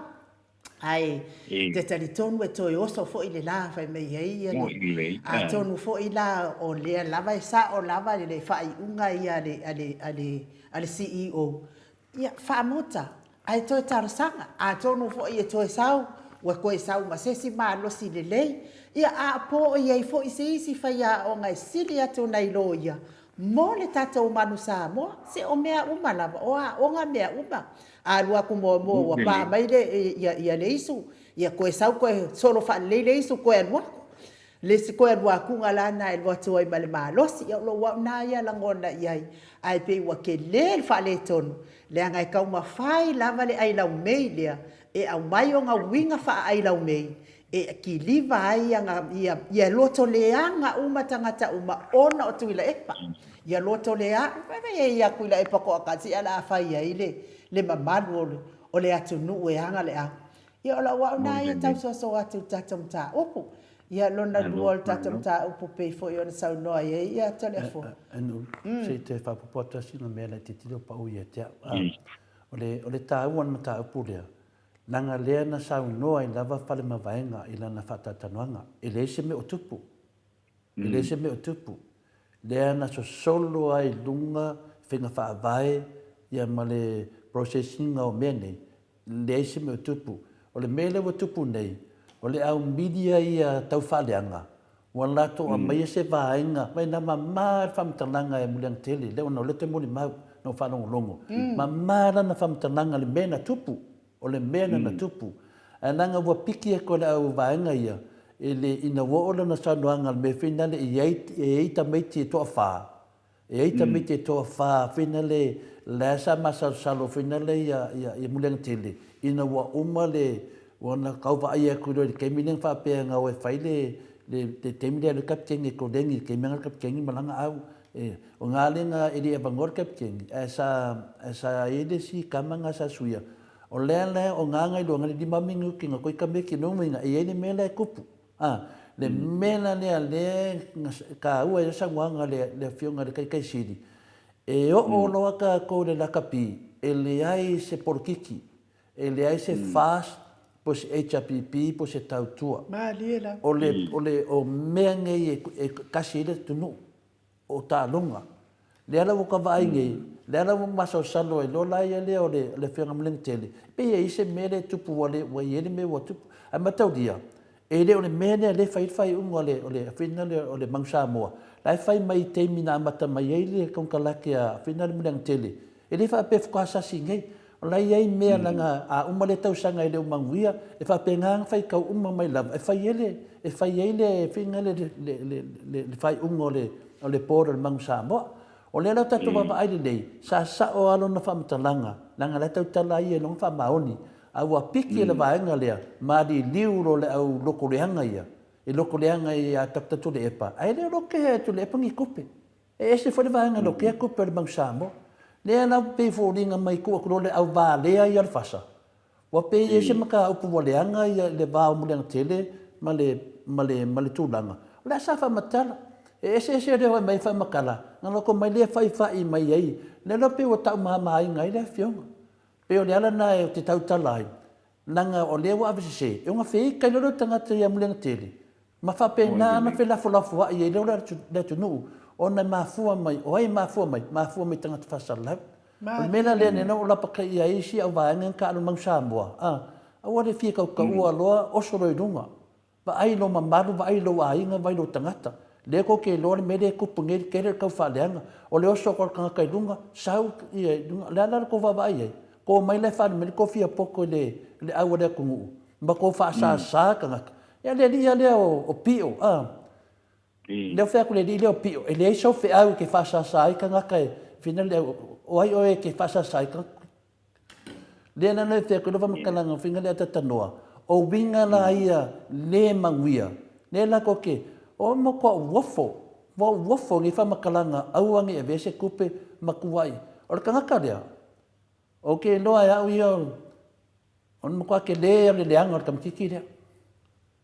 Ae te talitonu e toe oso foi le la fai mai ai ia le, atonu foi la o lea lava e sao lava le faaiuga ia a le, a le, a le CEO, ia faamuta ae toe talosaga, atonu foi e toe sau, ua toe sau ma se isi malosi lelei, ia a po o i ai foi se isi faiaoga e sili atu nai lo ia mo le tatou manu Samoa, se o mea uma lava, o aoga mea uma. A alu atu muamua ua pa mai le, ia, ia le isu, ia toe sau toe solo faalelei le isu toe alu atu. Le isi toe alu atuga la na e alu atu ai ma le malosi. Ia o lou au na ia lagona i ai, ae pei ua tele le faaletonu, leaga e taumafai lava le ailaumei lea e aumai ona uiga faa-ailaumei e kiliva ai ia, ia loto leaga uma tagata uma ona o Tuilaepa. Ia loto leaga, e i a Tuilaepa toatasi ae o le a fai ai le, le mamalu o le, o le atunuu e aga le au. Ia o lau au na ia tau soasoa atu i le tatou mataupu. Ia lona lua o le tatou mataupu pei foi ona saunoa i ai ia Toleafoa. Anu, se i toe faaopoopo atu lava sina mea laitiiti lea ua pau ia te au. O le, o le taua o le mataupu lea, Leaga lea na saunoa ai lava Faleomavaega i lana faatalatalanoaga, e leai se mea o tupu. E leai se mea o tupu. Lea na sosolo ai i luga faiga faavae ia ma le process ina o mea nei, leai se mea o tupu. O le mea lea ua tupu nei, o le au media ia tau faaleaga, ua latou aumaia se vaega, mai na mama le faamatalaga e Muliagatele, lea ona o lea ou te molimau na ou faalogologo, mama lana faamatalaga i le mea na tupu. O le mea lena na tupu. Ae leaga ua piki atu e le au vaega ia, i le, ina ua oo lana saunoaga i le mea finale e i ai, e i ai tamaiti e toafa, e i ai tamaiti e toafa finale la sa masalosalo finale ia, ia, ia Muliagatele, ina ua uma le, ua na tau vaai atu loa i le taimi lea na faapea na o e fai le, le, le taimi lea le Kapiteni e koleni i le taimi lea na Kapiteni malaga au. E, o na lea na e le i avanoa le Kapiteni, ae sa, ae sa i ai le isi tama na sa suia. O lea la o na na iloa na le lima minuti na koi kameki no uiga e i ai le mea la e tupu. A, le mea la lea lea na taua ai le saunoaga a le, le Afioga i le Taitaisili, e oo loa tatou i le lakapi, e leai se polokiki, e leai se FAST po o se HRPP po o se tautua. Malie lava. O le, o le, o mea nei e, e tasi ai le atunuu. o taaloga. Lea la ua ka vaai nei, lea la ua masalosalo ai loa la ia lea o le, le Afioga Muliagatele, pei e i ai se mea lea e tupu ua le, ua i ai le mea ua tupu. Ae mataulia, e le o le mea lea lea e fai ai le faaiuga o le, o le Afioga lea o le Manu Samoa, la e fai mai i taimi na amata mai ai le konekarate a Afioga Muliagatele, E le faapea faatoa sasi nei. O la e i ai mea leaga a uma lea tausaga e le o manuia, e faapena ona faitau uma mai lava e fai ai le, e fai ai le faiga lea le, le, le, le faaiuga o le, o le Board o le Manu Samoa. O lea la ua tatou vaavaai lelei, sa sao lava lona faamatalaga, leaga o la e tautala ia i lona faamaoni, a ua piki e le vaega lea, maliliu loa le au lotoleaga ia, i lotoleaga ia Doctor Tuilaepa, ae le o lotea e Tuilaepa ni tupe. E ese foi le vaega lokea tupe o le Manu Samoa. Lea la pei foliga mai tuu atu loa le au valea ia o le fasa, ua pei e ese mataupu ua leaga ia le va o Muliagatele ma le, ma le, ma le tulaga. O le a sa faamatala? E eseese leo e aumai faamatala, na loko mai lea faifai mai ai, lea la pei ua taumamaina ai le afioga. Pei o le ala lena ou te tautala ai, leaga o lea ua avesese, e ona feitai loa lea o le tagata ia Muliagatele, Ma faapena ona felafolafoai ai loa le atunuu, ona e mafua mai, o ai e mafua mai? Mafua mai i tagata faasalalau. O le mea la lea na ou lapataia ai isi au vaega na taalo mau Samoa, a, aua le fia tautaua loa, oso loa i luga. Vaai lou mamalu, vaai lou aiga, vaai lou tagata. Lea tou te iloa le mea lea e tupu nei, le tele o le tau faaleaga. O le oso atu o le tagata i luga, sau ia i luga. O le a la le tou vaavaai i ai? Tou omai la e faaali mai le tou fia poto i le au a le atunuu ma tou faasasa tagata. Ia le alii lava lea o Pio, a. Lea ua fai atu le alii lea o Pio, e leai sau feau e te faasasa ai tagata e fina le au, o ai oe e te faasasa ai tagata. Lea la e fai atu ai lau faamatalaga fina le atatanoa, o uiga la ia le manuia, lea la tou te, o matua uofo, ua uofo nei faamatalaga aua ne i avea se tupe ma tuuai. O le tagata lea, ou te iloa e au ia, O le matua tele ia o le leaga o le tamaitiiti lea.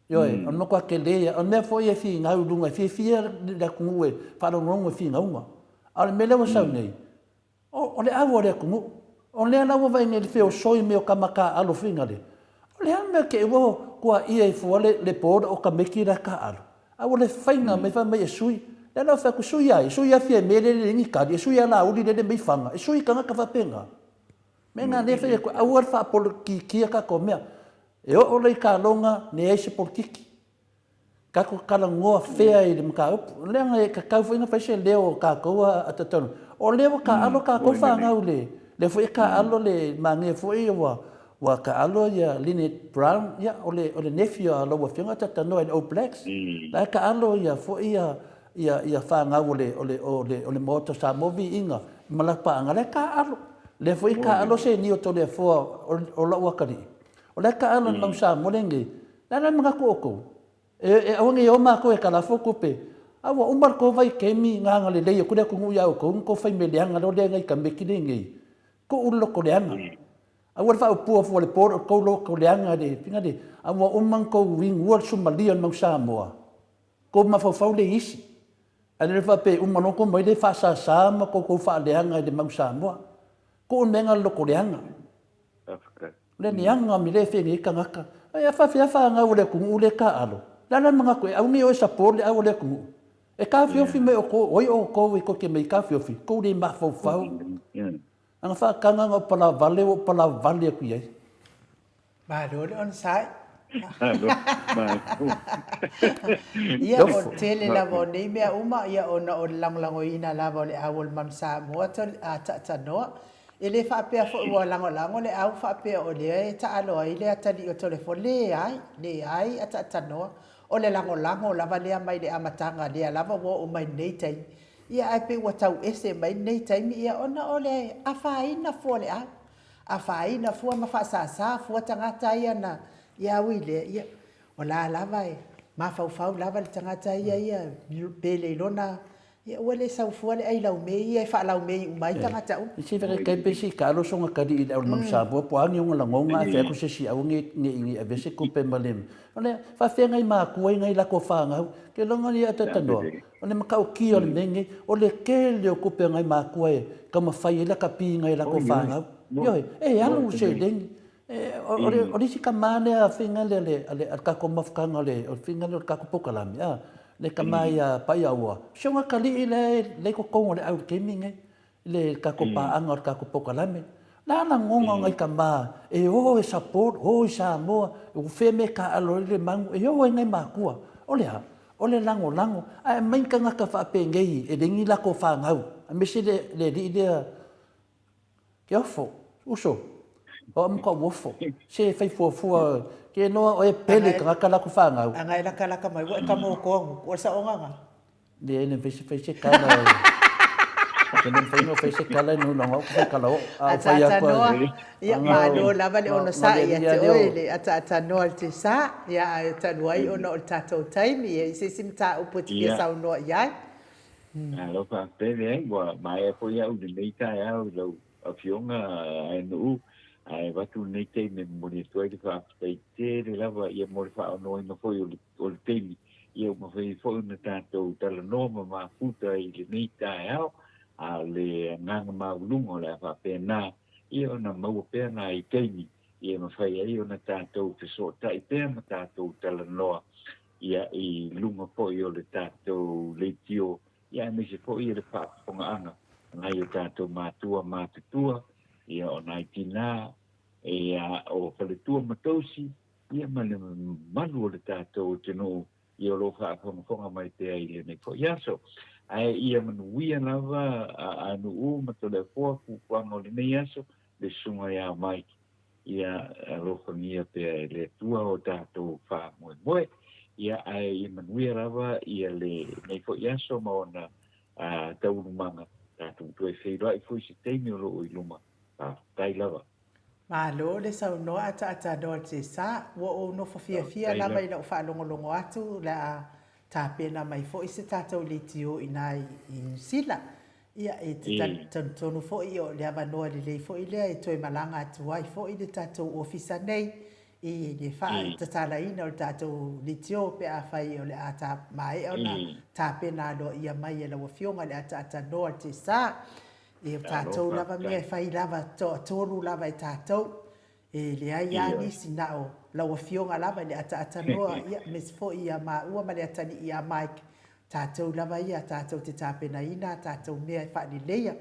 Ioe, o le matua tele ia. O le mea foi e finau i luga, e fiafia le atunuu e faalogologo i finauga. A o le mea lea ua sau nei, o le au o le atunuu. O lea la ua vaai nei i le feosoi mai o tama taaalo finale. O le a le mea te i ua tuaia ai fua le board o tamaiti la taaalo. A ua le faiga mai fai mai e sui. Lea la ua fai atu, sui ai, sui a Fiame lele leai ni tali, e sui a Laauli lele mai Faga, e sui tagata faapena. Mea na lea fai atu, aua le faapolokikia tatou mea. E oo la i kaloga, leai se polokiki. Tatou talanoa fea i le mataupu. Leaga e tatau foi ona fai se leo o tatou a tatalo. O lea ua taaalo tatou fanau i le, lea foi e taaalo le manaia foi ua ua taaalo ia Lynette Brown, ia o le o le nephew a lau Afioga Tatanoa i le All Blacks. La e taaalo ia foi ia ia ia fanau o le o le o le o le Maota o Samoa viiga ma la paaga la e taaalo. Lea foi e taaalo se ni o Toleafoa o lou atalii. O la e taaalo i le Manu Samoa lenei. Le a la le manatu o outou? E aua ne i o matou e kalafo tupe, a ua uma le tou vaitaimi na agalelei atu le atunuu ia outou na tou fai mea leaga loa lea nai tameki lenei. Tuu le loto leaga. Aua le faaupua fua le po o tou loto leaga le fina le, a ua uma na tou inua le sumalia o le Manu Samoa. Tou mafaufau le isi. Ae le faapea e uma loa ona mai lea faasasa ma tou faaleaga i le Manu Samoa. Tuu le mea le loto leaga. O le leaga me le fenei tagata. Ai a faafefea fanau a le atunuu lea taaalo. Le a la le manatu e au nei oe support le au a le atunuu. E taofiofi mai outou, oi outou e tou te mai taofiofi, tou le mafaufau. Ana faataga na ou palavale ua ou palavale atu i ai. Malo le onosai. Malo, malo. Ia, o le tele lava o nei mea uma, ia ona o le lagolagoina lava o le au o le Manu Samoa a Taatanoa. E le faapea foi ua lagolago le au faapea o lea e taalo ai le atalii o Toleafoa. Leai, leai ataatanoa. O le lagolago lava lea mai le amataga lea lava ua oo mai lenei taimi. Ia ae pei ua tau ese mai lenei taimi ia ona o le afaina fua o le au. Afaina fua ma faasasa fua tagata ia na ia ui lea ia o la lava e mafaufau lava le tagata ia ia pele i lona Ia ua le sau fua le ai laumei ia e faalaumei uma ai tagata uma. I se kai pe si kalo songa kali i le au manu Samoa po angi onga langonga a fea ko se si au nge nge nge ave se kupe ma le o le fa fea ngai makua i ngai lako whangau ke longa ni ata tanoa o le makau ki o le menge o le ke le o kupe ngai makua e ka mawhai e la ka pi ngai lako whangau ioe e alu se lengi o le isi kama lea faiga lea le a le tatou mafutaga o le faiga lea o le tatou polokalame a le kama ia Paiaua si ona atalii lea e i totonu o le au i le taimi lenei le tatou paaga o le tatou polokalame la lagona nai tama e o e support o i Samoa ua fea mea e taaalo ai le manu e o ai nai matua o le a o le lagolago ae aumai ni tagata faapenei e leai ni latou fanau aemaise le alii lea Ke ofo, uso, o amu ka ofo, se fai fuafua, ke noa oe pele tagata la ku whanau. Anga e lakalaka mai, ua e ka mō koa ngu, o le saonga nga. Le ene fai se fai se kala. Ke ne fai no fai se kala no no ngau fai kala o. A fai Ataatanoa, ia malo lava le onosai ia te oe le ataatanoa le te sa, ia ae talu ai ona o le tatou taimi, ia i se isi mataupu e te fia saunoa i ai. Malo faafetai leai ua maea foi au i lenei taeao i lau Afioga Aenu'u, ae avatu lenei taimi e momoli atu ai le faafetai tele lava ia mo le faaonoaina foi o le o le taimi ia ua mafai ai foi ona tatou talanoa ma mafuta i lenei taeao, a o le agaga maualuga o le a faapena ia ona maua pea nai taimi ia e mafai ai ona tatou fesootai pea ma tatou talanoa ia i luga foi o le tatou leitio, ia aemaise foi o le faafofogaaga a nai o tatou matua matutua, ia o nai tinā, ia o faletua ma tausi, ia ma le mamalu o le tatou atunuu, ia o lo o faafogafoga mai pea i lenei foi aso. Ae ia manuia lava a Nuu ma Toleafoa fuafuaga o lenei aso, le susuga ia Mike. Ia alofagia pea e le Atua o tatou faamoemoe, ia ae ia manuia lava ia lenei foi aso ma ona taualumaga, tatou toe feiloai foi se taimi o lo o i luma. Faafetai lava. Malo le saunoa ataatanoa Jesa, ua ou nofo fiafia lava i lau faalogologo atu o le a tapena mai foi se tatou leitio i ina i Niu Sila. Ia, e te talitonu foi o le avanoa lelei foi lea e toe malaga atu ai foi le tatou ofisa nei i le faatatalaina o le tatou leitio pe afai o le a maea ona tapena aloaia mai e lau Afioga le ataatanoa le Tesa. E o tatou lava mea e fai lava toatolu lava e tatou. E leai lava nisi na o lau Afioga lava i le ataatanoa, ia, aemaise foi ia maua ma le atalii ia Mike, tatou lava ia tatou te tapenaina a tatou mea e faaleleia.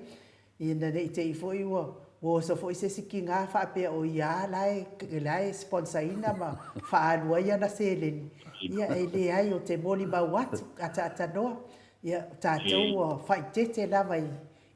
Ina ne i te i foi ua ua oso foi se isi kiga faapea o ia lava la e la e sponsor ina ma faaalu ai ana seleni, ia e leai ou te molimau atu, ataatanoa, ia o tatou ua faaeteete lava i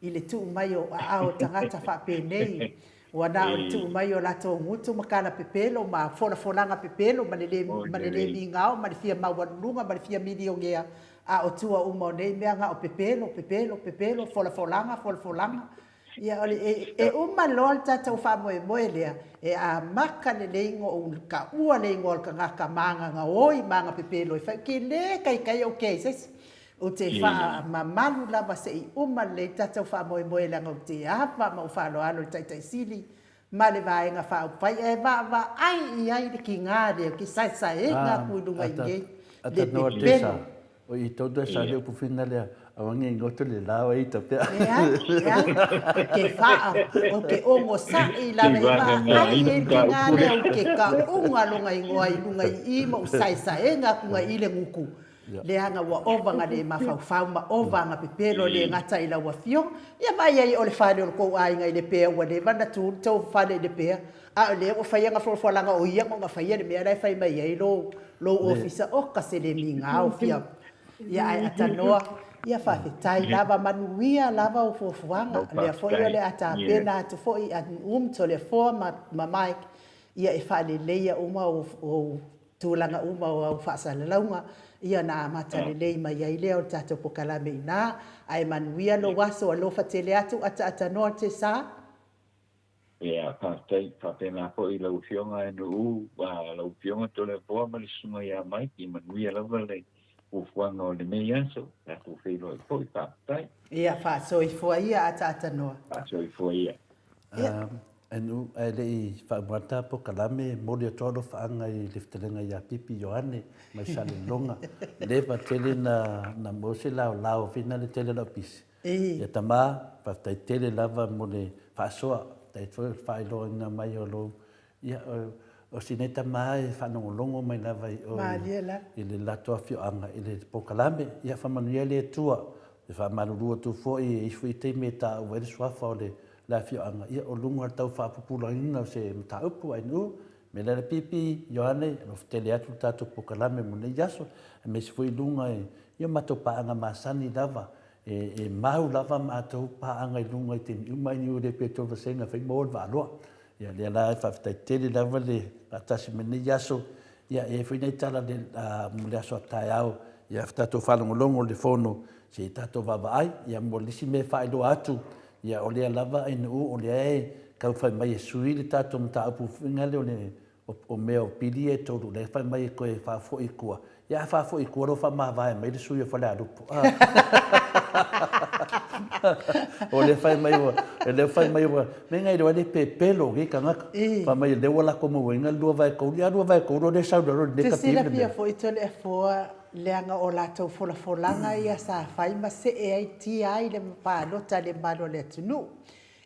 i le tuu mai o aao o tagata faapenei, ua na o le tuu mai o latou gutu ma kala pepelo ma folafolaga pepelo ma le le ma le le migao ma le fia maualuluga ma le fia milionea, a o tua uma o nei mea na o pepelo, pepelo, pepelo, folafolaga, folafolaga. Ia o le e, e uma loa le tatou faamoemoe lea, e amata lelei ona ou taua le igoa o le tagata ma ana gaoi ma ana pepelo e fai, ou te le taitai ou kea i se isi. Ou te faamamalu lava se i uma lelei le tatou faamoemoe leaga ou te ava ma ou faaaloalo i le Taitai Sili ma le Vaega Faaupufai ae vaavaai i ai le kiga lea ou te saesaega atu i luga i nei le pepelo. O i tonu e sa le upu whina lea, awangi i ngoto le lao e ita pea. Leai, leai, ou te faa, ou te ogosaʻi lava e vaai i le kiga lea ou te kauga lona igoa i luga i i ma ou saesaega atu i le gutu. Leaga ua ova na le mafaufau ma ova na pepelo le gata i lau afioga. Ia vaai ai o le fale o le tou aiga i Lepea ua leva na tu le tou fale i Lepea, a o lea ua faia na folafolaga o ia na faia le mea la e fai mai ai lou lou ofisa. Oka se le migao fia ia ae atanoa. Ia faafetai lava, manuia lava ou fuafuaga, o lea foi o le a tapena atu foi a Nu'u ma Toleafoa ma Mike ia e faaleleia uma ou tulaga uma o au faasalalauga, ia ona amata lelei mai ai lea o le tatou pokalame i ina. Ae manuia lou aso, alofa tele atu, ataatanoa te sa. Ia, faafetai. Faapena foi i lau Afioga e Nu'u, lau Afioga Toleafoa ma le Susuga ia Mike, ia manuia lava le fuafuaga o lenei aso. Tatou feiloai foi, faafetai. Ia, faasoifua ia ataatanoa. Faasoifua ia. Ia. Nu'u, ae le i faauma le ta pokalame, e momoli atu alofaaga i le fetalaiga ia Pipi Ioane mai Salelologa. Leva tele na maua se laolao fina le tele o lau pisi. Ia tama, faafetai tele lava mo le faasoa, faafetai foi le faailoaina mai o lou, ia, o si nei tama e faalogologo mai lava i o i le latou afioaga i le polokalame. Ia faamanuia le Atua, e faamalulu atu foi e i ai foi taimi e taua ai le suafa o le afioaga, ia o luga o le tau faapupulaina o se mataupu a NU, mea lea le pipi, Ioane, alofa tele atu le tatou polokalame mo lenei aso, aemaise foi i luga i o matou paaga masani lava, E mau lava matou paaga i luga i taimi uma i le pe tou vasega fai mo le vaaloa. Ia lea la e faafetai tele lava le faatasi mai nei aso. Ia e foi nei tala le mo le aso a taeao. Ia tatou faalogologo le fono se i tatou vaavaai. Ia mo le isi mea faailoa atu, ia o lea lava e nuu o lea e tau fai mai e sui le tatou mataupu foi lea o le O mea o pili ia e tolu lea fai mai e toe faafoi i tua. Ia a faafoi i tua lea ua faamavae mai le sui o Falealupo. O lea fai mai ua, lea fai mai ua, me ngai loa le pepelo o nei tagata. Fai mai lea ua latou mauaina le 2/3, ia 2/3 o lea e sau i lalo i le Te silafia foi Toleafoa leaga o latou folafolaga ia sa fai ma see ai tia ai le palota a le mamalu o le atunuu.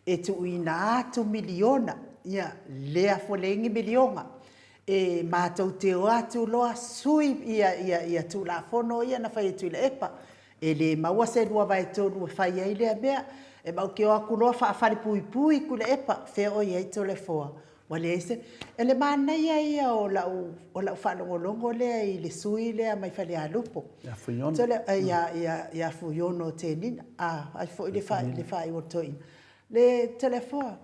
E tuuina atu miliona, ia, lea foi leai ni miliona, e matou te o atu loa sui ia, ia, ia Tulafono ia na fai e Tuilaepa. E le maua se 2/3 e fai ai lea mea. E matou te o atu loa faafalepuipui Tuilaepa, fea o i ai Toleafoa? Ua leai se... O le manaia ia o lau, o lau faalogologo lea i le sui lea mai Falealupo. Ia Fuiono. Ia, ia, ia Fuiono Tenina. A, ai foi le faaiu o le toeaina. Le Toleafoa,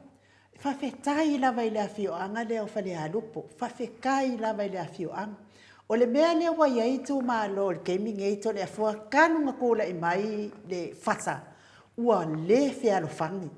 faafetai lava i le afioaga lea o Falealupo. Faafetai lava i le afioaga. O le mea lea ua i ai itumalo i le taimi nei Toleafoa, talu ona tulai mai le FASA, ua le fealofani.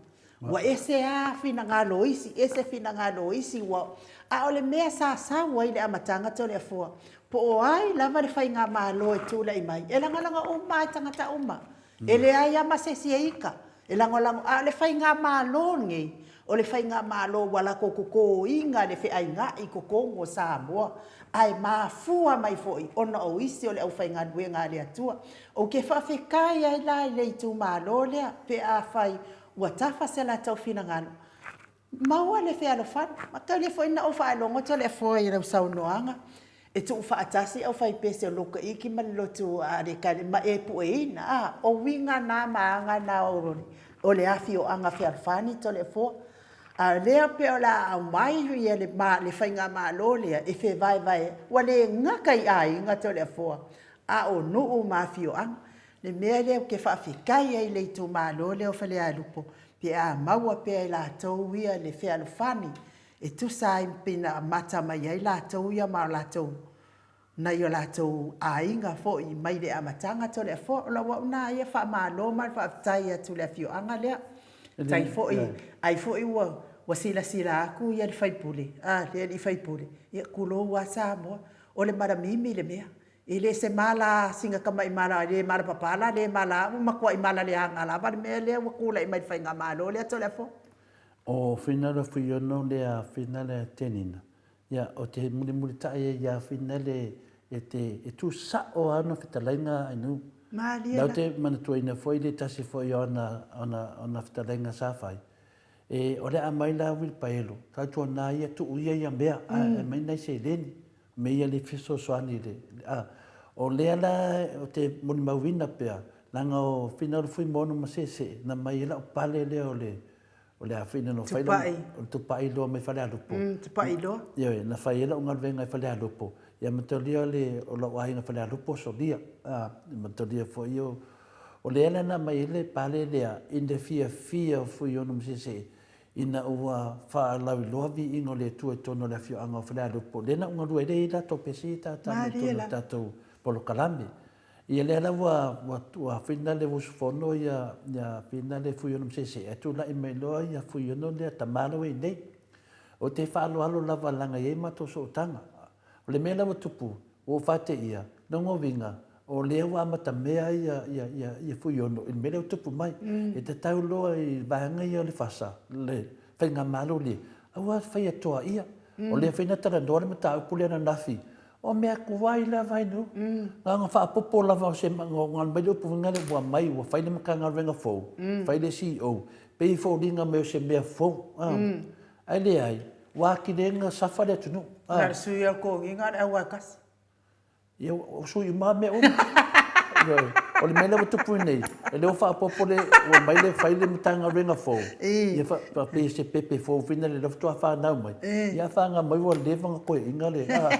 Ua ese lava finagalo o isi, ese finagalo o isi, ua... A o le mea sa sau ai le amataga Toleafoa, po o ai lava le faigamalo e tulai mai, e lagolago uma lava e tagata uma. E leai lava ma se isi e ita, e lagolago. A o le faigamalo lenei, o le faigamalo ua latou totoina le feainai i totonu o Samoa, ae mafua mai foi ona o isi o le aufaigaluega a le Atua. Ou te faafetai ai la i le itumalo lea pe afai ua tafa se latou finagalo, maua le fealofani. Mataulia foi na ou faalogo Toleafoa i lau saunoaga, e tuufaatasi aufaipese o Lotoiti ma le lotu a le ma e pueina, a, o uiga na ma aga na o le afioaga fealofani Toleafoa. A o lea pei o le a aumai le faigamalo lea e fevaevae, ua le gata i aiga Toleafoa, a o nuu ma afioaga. Le mea lea ou te faafetai ai i le itumalo lea o Falealupo, pe a maua pea e latou ia le fealofani e tusa ai pe na amata mai ai latou ia ma latou nai o latou aiga foi mai le amataga Toleafoa. O lau au na ia faamalo ma le faafetai atu i le afioaga lea. Tai foi, ai foi ua ua silasila atu ia le sui usufono, a, le alii sui usufono, ia tulou lava Samoa, o le malamimi le mea. E le se mala sina tamai mala, e le mala papala, le mala au, ua matuai mala leaga lava le mea lea ua tulai mai i le faigamalo lea Toleafoa. O Finalo Fuiono lea Finale Tenina, ia o te mulimulitai ai ia Finale e te e tu sa'o a ona fetalaiga Ainu. Malie la. te manatuaina foi le tasi foi o ana ona ona fetalaiga sa fai. E o le a mai la uilipaelo, tautuana ia tuu ia ia mea ae aumai nai seleni. Me ia le fesoasoani i le, a, o lea la ou te molimauina pea, leaga o Finau Fuimono ma Seesee, na mai ai lau pale lea o le, o le a foi na fai lau, o le tupai loa mai Falealupo. Mm, tupai loa. Ioe, na fai ai lau galuega i Falealupo. Ia mataulia le, o lou aiga Falealupo o solia. A, mataulia foi o, O le ala na aumai ai le pale lea i le fiafia o Fuiono ma Sese'e ina ua faalauiloa viiga o le Atua i totonu o le afioaga o Falealupo, lea na ou galue ai, lea e i ai latou pese ia tata mai i totonu o le tatou polokalame. Ia lea la ua ua fina le usufono ia ia fina le Fuiono ma Sese'e ae tulai mai loa ia Fuiono lea tama la ua i inei. Ou te faaaloalo lava leaga e i ai matou sootaga. O le mea la ua tupu, ua ou faateia, lona uiga, o lea ua amatamea ia, ia, ia, ia Fuiono i le mea lea ua tupu mai. E tatau loa i vaega ia o le FASA, le Faigamalo lea, aua faia toaia. O lea foi na talanoa le mataupu lea ananafi, o mea tuai lava i nuu. Na ona faaopoopo lava o se, na alu mai le upu foi lea ua aumai ua fai le Matagaluega fou, fai le CEO, pei e foliga mai o se mea fou. Ae leai, ua atili ai ona safa le atunuu. Na o le sui o le Kogiga o le auala tasi. Ia, ua sui uma lava mea uma. Ioe. O le mea lea ua tupu nei, e le o faaopoopo le, ua aumai le fai le Matagaluega fou, ia faapea se pepe fou foi lea lea faatoa fanau mai, ia a fanau mai ua leva ona toeaina le, a.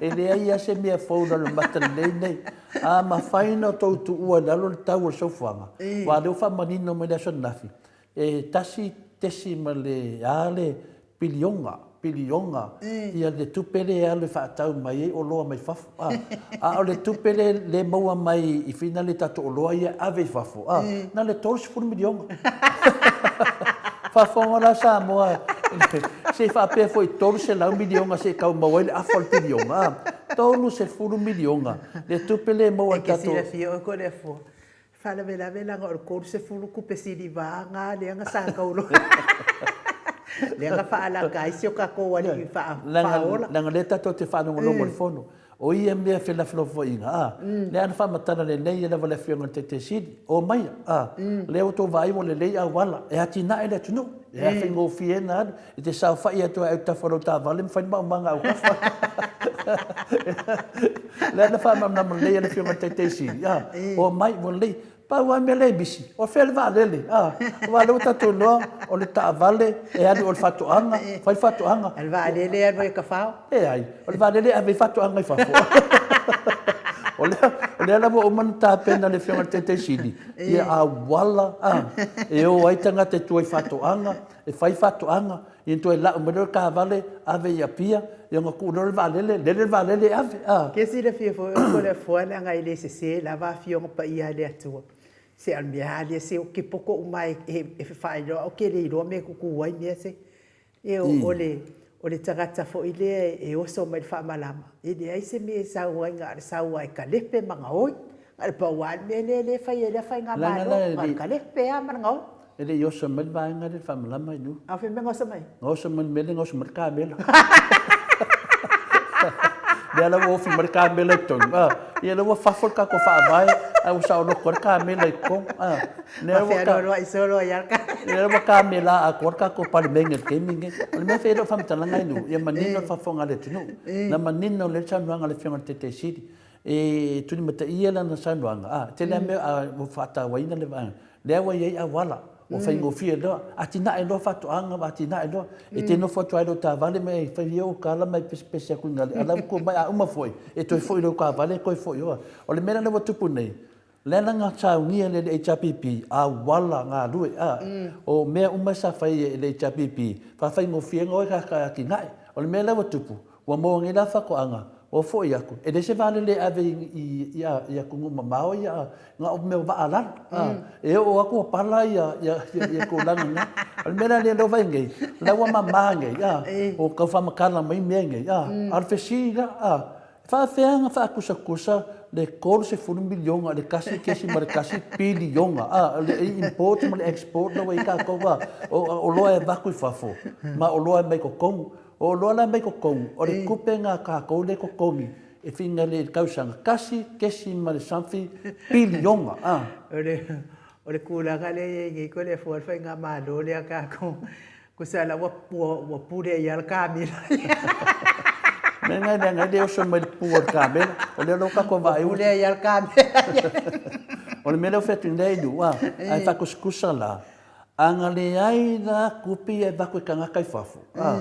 E leai lava se mea fou i Lalomata lelei nei. A mafai ona outou tuua i lalo le tau o le soifuaga, aua o lea ua faamanino mai i le aso ananafi, E tasi tesi ma le a le piliona, piliona ia le tupe lea e alu e faatau mai ai oloa mai fafo a. A o le tupe lea le maua mai i fina le tatou oloa ia e ave i fafo a, na o le 30 miliona. Faafofoga la Samoa se i faapea foi 300 miliona se i tau maua ai le afa o le piliona a. 30 miliona le tupe lea e maua i tatou. E te silafia oe ko le afua. Faalavelave leaga o le 30 kupe siliva ga lea na sa tau lea na faalata ai si o tatou alii faaola. Leaga lea tatou te faalogologo i le fono. O ia mea felafolafoaiga, a, lea na faamatala lelei ai lava le Afioga i le Taitai Sili, omaia, a, lea ua outou vaai ua lelei auala e atinae le atunuu, e faigofie ai ona alu, e te saofai atu lava i autafa o lau taavale ma fai le maumaga a autafa. Lea na faamalamalama lelei e le Afioga i le Taitai Sili, a, omai, ua lelei. Pau lava le mea lea e misi, o fea le vaalele, a, aua o lea ua tatou iloa, o le taavale e alu o le faatoaga, fai faatoaga. O le vaalele e alu ai i Tafao? Leai, o le vaalele e ave ai faatoaga i fafo. O lea, o lea la ua uma ona tapena e le Afioga i le Taitai Sili, ia auala, a, e o ai tagata e tua i faatoaga, e fai faatoaga, ia toe lau mai lea o le taavale ave i Apia, ia ona tuu lea o le vaalele, lele le vaalele e ave, a. Ke silafia foi oe ko le Atua leaga e le sese lava afioga paia a le Atua. Se o le mea a lea se o ke poto uma e e faailoa au ke le iloa mea e tutu ai mea se. E o le o le tagata foi lea e oso mai le faamalama, e leai se mea e sau ai na o le sau lava e kalepe ma gaoi. Na o le pau lava le mea lea lea e fai e lea faigamalo, na o le kalepe lava ma le gaoi. E le i oso mai le vaega lea i le faamalama i nuu. A o fea mea na oso mai? Na oso mai le mea lea na oso mai le kamela. Lea la ua ofi mai le kamela i totonu. Ah, ia lea ua fafo le tatou faavae, ae ua saoloto ai le kamela i totonu. Ah, lea ua ka... solo ai le kamela. Lea ua kamela atoa le tatou Palemene i le taimi lenei. O le mea e fai ai lau faamatalaga i nuu, ia manino le faafofoga a le atunuu. Na manino lelei le saunoaga a le Afioga i le Taitai Sili. E tulimataia lana saunoaga, a, e tele lava mea ua faatauaina le vaega, lea ua i ai auala, ua faigofie loa, atinae loa faatoaga ma atinae loa. E te nofo atu lava i lou taavale ma e fai ia ou tala ma e pesepese atu i gale, a o la ua tu mai, a uma foi, e toe foi i lou taavale e toe foi oa. O le mea la lea ua tupu nei, lea la na saunia e le HRPP auala galue, a, o mea uma sa fai e le HRPP, faafaigofie ai ona o e atinae. O le mea la ua tupu, Ua maua nei la faatoaga, ua foi atu, e leai se vaalele e ave i atunuu mamao ia, na o mea o vaa lalo. E oo atu ua pala ia tulaga na. O le mea la lea o lea ua vaai nei, o la ua mama nei, ua tau faamatala mai mea nei, a o le fesili la, e faapefea ona faatusatusa le 30 miliona i le 1.1 piliona, o le import ma le export la ua i ai tatou, o oloa e avatu i fafo ma oloa e aumai i totonu. O oloa la mai totonu, o le tupe na tatou lea e totogi e finagale i le tausaga, tasi kesi ma le something piliona, a. O le tulaga lea e i ai nei ko le fua le faigamalo lea a tatou, tusa la ua ua pule ai lava le kamela. Mea na leaga e le oso mai le pu o le kamela, o lea la ua tatou vaai. Ua pule ai lava le kamela. O le mea lea ua fai atu nei Lu, a, ae faatusatusa la, A na leai la tupe ia e avatu i tagata i fafo, a,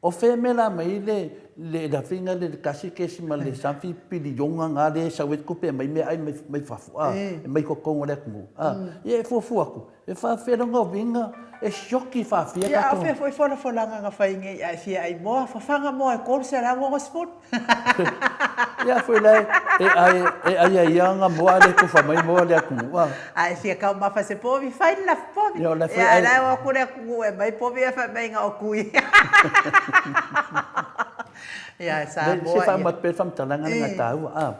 o fea mea la aumai le, le lafiga le 1. something piliona na lea e sau ai le tupe e aumai meaai mai fafo a, e mai totonu o le atunuu a. Ia e fuafua atu, e faafefea lona uiga e sioki faafia tatou. Ia a o fea foi folafolaga na fai nei ae fia ai moa, fafaga moa e 360. Ia foi la e ai e ai ai ana moa ae le tufa mai moa le atunuu a. Ae fia taumafa se povi, fai le lafu povi. Ia o la foi ai. Ia la e o atu le atunuu e aumai povi ae fai mai na o tui. Ia Samoa. Se faauma atu pea le faamatalaga lena taua a.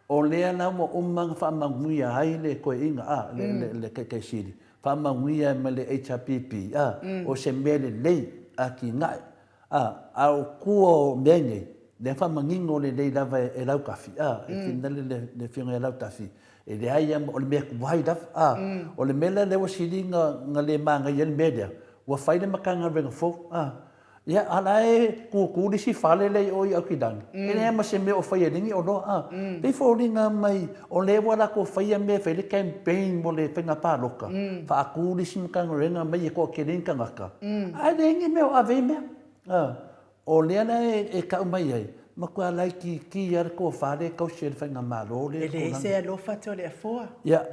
O lea la ua uma ona faamanuia ai le toeaina a, le Taitaisili, faamanuia ai ma le HRPP a, o se mea lelei atinae a, a o tua o mea nei, lea faamanino lelei lava e Lautafi a, e finale le Afioga ia Lautafi, e leai lava, o le mea tuai lava a, o le mea la lea ua sili ona le manaia ai le mea lea, ua fai le Matagaluega fou a, Ia, a la e tutu le isi fale lea i o i Aukilani, e leai ma se mea o faia i lenei oloa, a. Pei foliga mai o lea ua latou faia mea e fai ai le campaign mo le faiga palota, faatu le isi Matagaluega mai e toatele ai ni tagata, ae leai ni mea o ave ai mea. A, o lea la e tau mai ai, matua laitiiti lava le tofa lea e tausi e le faigamalo lea. E leai se alofa Toleafoa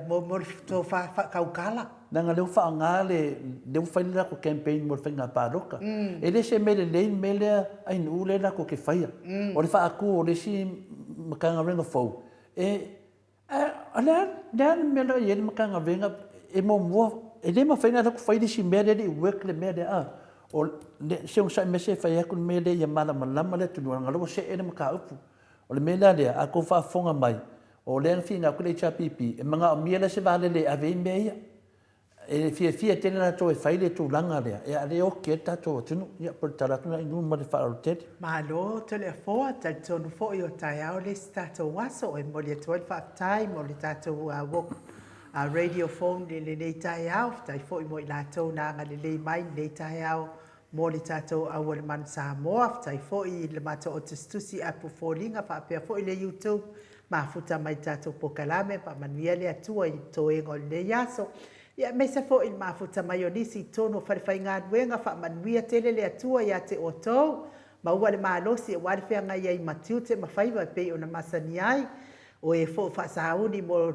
mo le tofa faatautala. Leaga lea ua faaaoga le, lea ua fai le latou campaign mo le faiga palota. E le se mea lelei le mea lea ainuu lea latou te faia. O le faatu o le isi Matagaluega fou, e, a o le a, le a le mea la e i ai le Matagaluega e muamua, e le mafai ona alu atu fai le isi mea lea e le i work le mea lea a. O le, se onosai mai se i fai atu le mea lea ia malamalama le atunuu leaga o lea ua see le mataupu. O le mea la lea, a outou faafofoga mai, O lea na finau atu le HRPP, e manaomia la se valele e ave ai mea ia. E fiafia tele latou e fai le tulaga lea, a o lea e oki ai le tatou atunuu. Ia, po o le tala atu lena i nuu ma le faaaloalo tele. Malo Toleafoa, talitonu foi o taeao le isi tatou aso e momoli atu ai le faafetai mo le tatou walk radio phone i lenei taeao. Faafetai foi mo i latou na agalelei mai i lenei taeao Mo le tatou Aualemanu Samoa, faafetai foi i le matou au tusitusi app foliga faapea foi le YouTube mafuta mai le tatou polokalame, faamanuia le Atua i toega o lenei aso. Ia aemaise foi i le mafuta mai o nisi i totonu o falefaigaluega, faamanuia tele le Atua ia te outou, maua le malosi aua le feagai ai ma tiute ma faiva e pei ona masani ai. O e foi o faasauni mo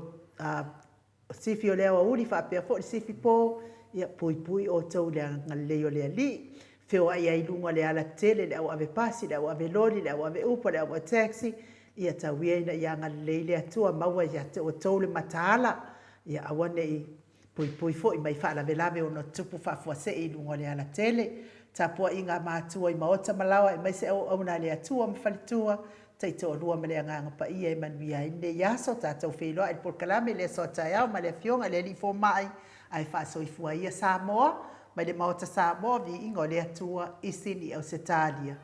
O sifi o le aoauli faapea foi le sifi po, ia puipui outou i le agalelei o le Alii. Feoai ai i luga o le alatele, le auave pasi, le auave loli, le auave upa, le auave taxi, ia tau ia ina ia agalelei le Atua maua ia te outou le mataala, ia aua ne i puipui foi mai faalavelave ona tupu faafuasei i luga o le alatele. Tapuaiga a matua i maota ma laoa aemaise auauna a le Atua ma faletua, Taitoalua ma le Agaga Paia e manuia ai lenei aso. Tatou feiloai i le polokalame i le aso a taeao ma le Afioga i le Alii Fomai, ae faasoifua ia Samoa mai le Maota Samoa, viiga o le Atua i Sini Ausetalia.